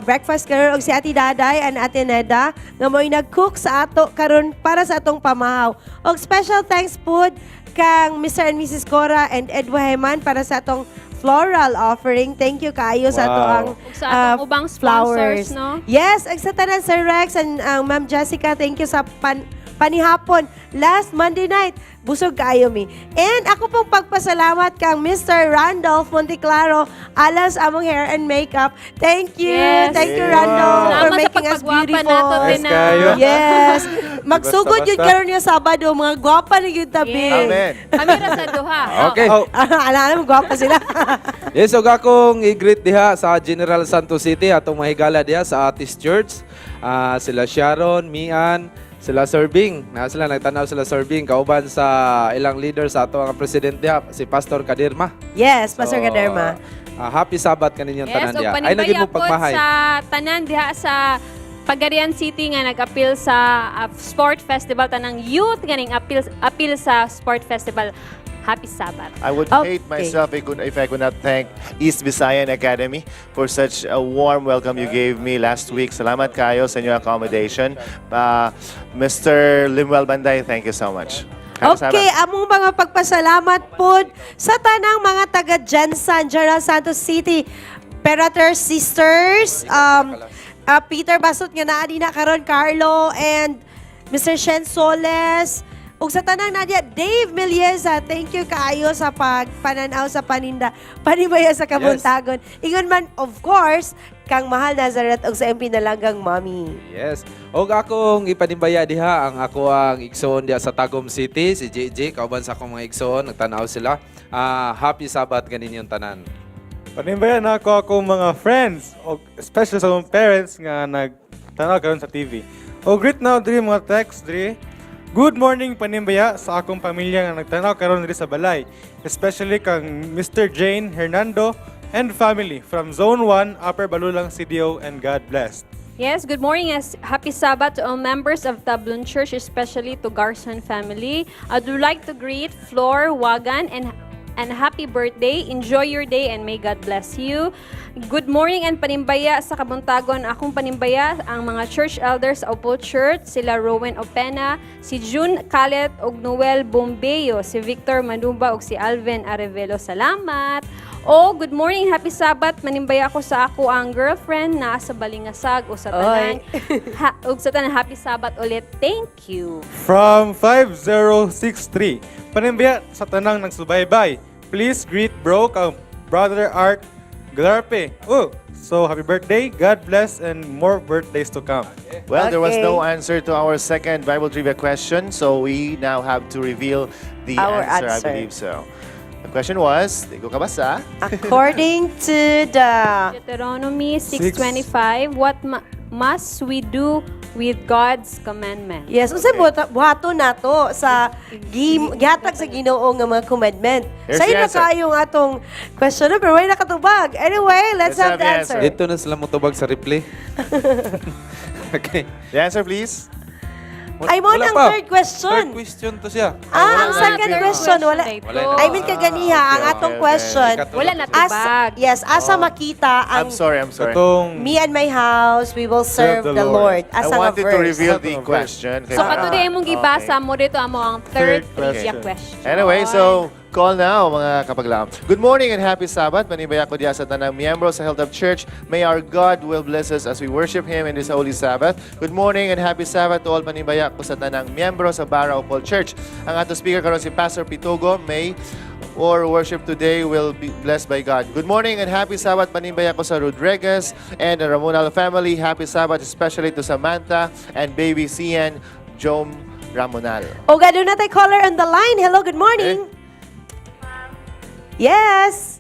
breakfast karon og si Ate Daday and Ate Neda nga mo ay nag-cook sa ato karon para sa atong pamahaw. Og special thanks pud kang Mr. and Mrs. Cora and Ed Waheman para sa atong floral offering. Thank you kaayo sa ato Wow. ang Ug sa atong ubang flowers. sponsors, no? Yes, ang sa tanan Sir Rex and ang Ma'am Jessica, thank you sa panihapon last Monday night. Busog kaayo mi. And ako pong pagpasalamat kang Mr. Randolph Monteclaro alas among hair and makeup. Thank you. Yes. Thank you, Randolph, for Salamat sa making us pagpagwapa beautiful. nato, Tina. Yes, kayo. Yes. Magsugod yun Basta-basta. karon nga Sabado, mga gwapa na yun tabi. Amen. Kami ra sa duha. Okay. Alam mo, gwapa sila. Yes, og akong i-greet diha sa General Santos City atong mahigala diha sa Atis Church. Sila Sharon, Mian, sila Serving. Na sila nagtanaw sila Serving kauban sa ilang leader sa ato ang president diha si Pastor Kadirma. Yes, Pastor So, Kaderma. Happy Sabbath kaninyong Yes, tanan ug diha. Ay naging panimbaya mo pod pagmahay. sa tanan diha sa Pagadian City nga nag-appeal sa Sport Festival, tanang youth ganing appeal appeal sa Sport Festival. Happy Sabbath. I would hate myself if I could not thank East Visayan Academy for such a warm welcome you gave me last week. Salamat kayo sa inyong accommodation. Mr. Limuel Banday, thank you so much. Happy Okay, Sabbath. among mga pagpasalamat pod sa tanang mga taga Jensan, General Santos City, Perater Sisters, Peter Basot nga naa din na karon, Carlo and Mr. Shen Soles, Ug sa tanang Nadia, Dave Milieza, thank you kaayo sa pagpananaw sa paninda, panimbaya sa kabuntagon. Ingon man, of course, kang Mahal Nazareth ug sa MP Nalanggang Mommy. Yes. Og akong ipanimbaya diha ang ako ang igsoon diha sa Tagum City, si JJ, kauban sa akong mga igsoon, nagtanaw sila. Ah, happy Sabbath kaninyong tanan. Panimbaya na ako akong mga friends o especially sa akong parents nga nagtanaw karon sa TV. O greet now diri mga text diri. Good morning, panimbaya sa akong pamilya nga nagtanaw karon diri sa balay, especially kang Mr. Jane Hernando and family from Zone 1, Upper Balulang CDO, and God bless. Yes, good morning. As happy Sabbath to all members of Tablon Church, especially to Garson family. I'd like to greet Flor Wagan and happy birthday. Enjoy your day and may God bless you. Good morning and panimbaya sa kabuntagon. Akong panimbaya ang mga church elders sa Opol Church, sila Rowan Opena, si June Calet ug Noel Bombeo, si Victor Manuba ug si Alvin Arevelo. Salamat. Oh, good morning, happy Sabbath. Manimbaya ako sa ako ang girlfriend na sa Balingasag o sa tanan. Ha, ug sa tanan, happy Sabbath ulit. Thank you. From 5063. Panimbaya sa tanang nagsubaybay. Please greet bro kang Brother Art Galarpe. Oh, so happy birthday. God bless and more birthdays to come. Well, there was no answer to our second Bible trivia question, so we now have to reveal the Our answer, I answer. believe so. The question was, di ko kabasa. According to the Deuteronomy 6:25, what must we do with God's commandment? Yes, unsay buhaton nato sa gihatag sa Ginoo nga mga commandment? Here's Sayo the na answer. kaayo ang atong question, pero way nakatubag. Anyway, let's have the answer. Dito na sila motubag sa replay. Okay. The answer, please. Ay mo Wala ang pa. third question. Third question to siya. Ah, ang second question wala. Wala na. I mean kaganiha ang atong question. Wala na tubag. Yes, asa makita ang I'm sorry, I'm sorry. Me and my house, we will serve the Lord. I Asa nga wanted to verse? reveal the question. So kato di imong gibasa mo dito amo ang third trivia question. Anyway, so call now, mga kapaglaom. Good morning and happy Sabbath. Manimbaya ko diya sa tanang miyembro sa Hilltop Church. May our God will bless us as we worship Him in this holy Sabbath. Good morning and happy Sabbath to all, panimbaya ko sa tanang miyembro sa Barra Opol Church. Ang ato speaker karon si Pastor Pitugo. May or worship today will be blessed by God. Good morning and happy Sabbath, panimbaya ko sa Rodriguez and the Ramonal family. Happy Sabbath, especially to Samantha and baby Cian Jom Ramonal. O aduna tay caller on the line. Hello, good morning. Yes.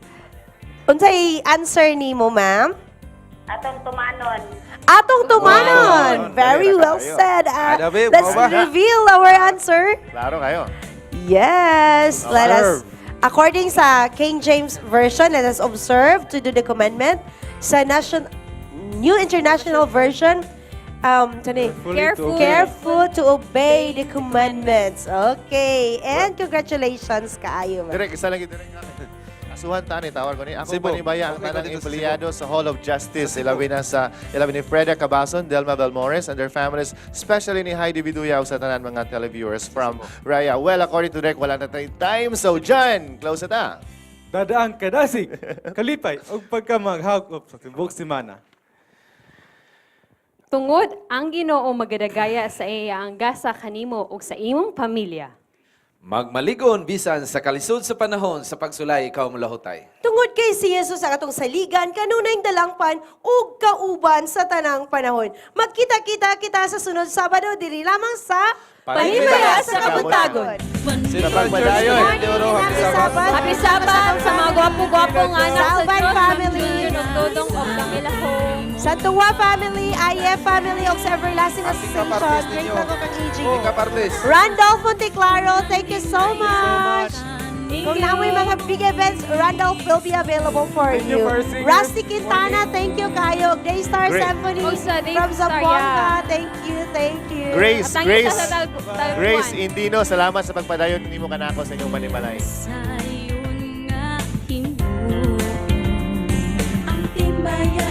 Unsay answer nimo, ma'am? Atong tumanon. Atong tumanon. Wow. Very Dali, well kayo. said. Ah, Adabi, let's mao ba? reveal our answer. Klaro kayo. Yes, let us Observe. According sa King James Version, let us observe to do the commandment. Sa New International Version, tani, Carefully to obey. careful to obey the commandments. Okay, and congratulations kaayo, ma'am. Direk, isa lang yun, direk. Asuhan ta ni tawag ko ni. Ako Cebu. panibaya ang Okay, tanang dito sa empleyado sa Hall of Justice. Ilabi na sa ilabi ni Freda Cabason, Delma Belmores and their families, especially ni Heidi Biduyaw sa tanan mga televiewers from Raya. Well, according to Direk, wala na tayong time. So, John, close na ta. Dadaang kadasig, kalipay, ug pagkamaghagop sa tibuok semana. Tungod ang Ginoo magadagaya sa iya ang gasa kanimo ug sa imong pamilya. Magmaligon bisan sa kalisod sa panahon sa pagsulay ikaw molahutay. Tungod kay si Jesus ang atong saligan, kanunayng dalangpan ug kauban sa tanang panahon. Magkita-kita kita sa sunod Sabado diri lamang sa Panimaya sa Kabuntagon. Sa pagpadayon. Happy Sabbath. Happy Sabbath sa mga gwapo-gwapong anak sa Salvan Diyos, family. Ma'am Junior, ug Dodong ug Camila Ho. Santua family, IF family, ug sa Everlasting Association. Great lang ko kang AG. Kapartes. Randolph Monteclaro, thank you so much. Kung namoy mga big events, Randolph will be available for Thank you you. for singing. Rusty Quintana, thank you kayo. Daystar Great. Symphony Og sa from Daystar, Zamboanga, yeah. thank you, thank you. Grace, At ang Grace, isa sa Grace Talpuan. Indino, salamat sa pagpadayon nimo kanako sa inyong panimalay. Sayon nga himuon ang timbaya.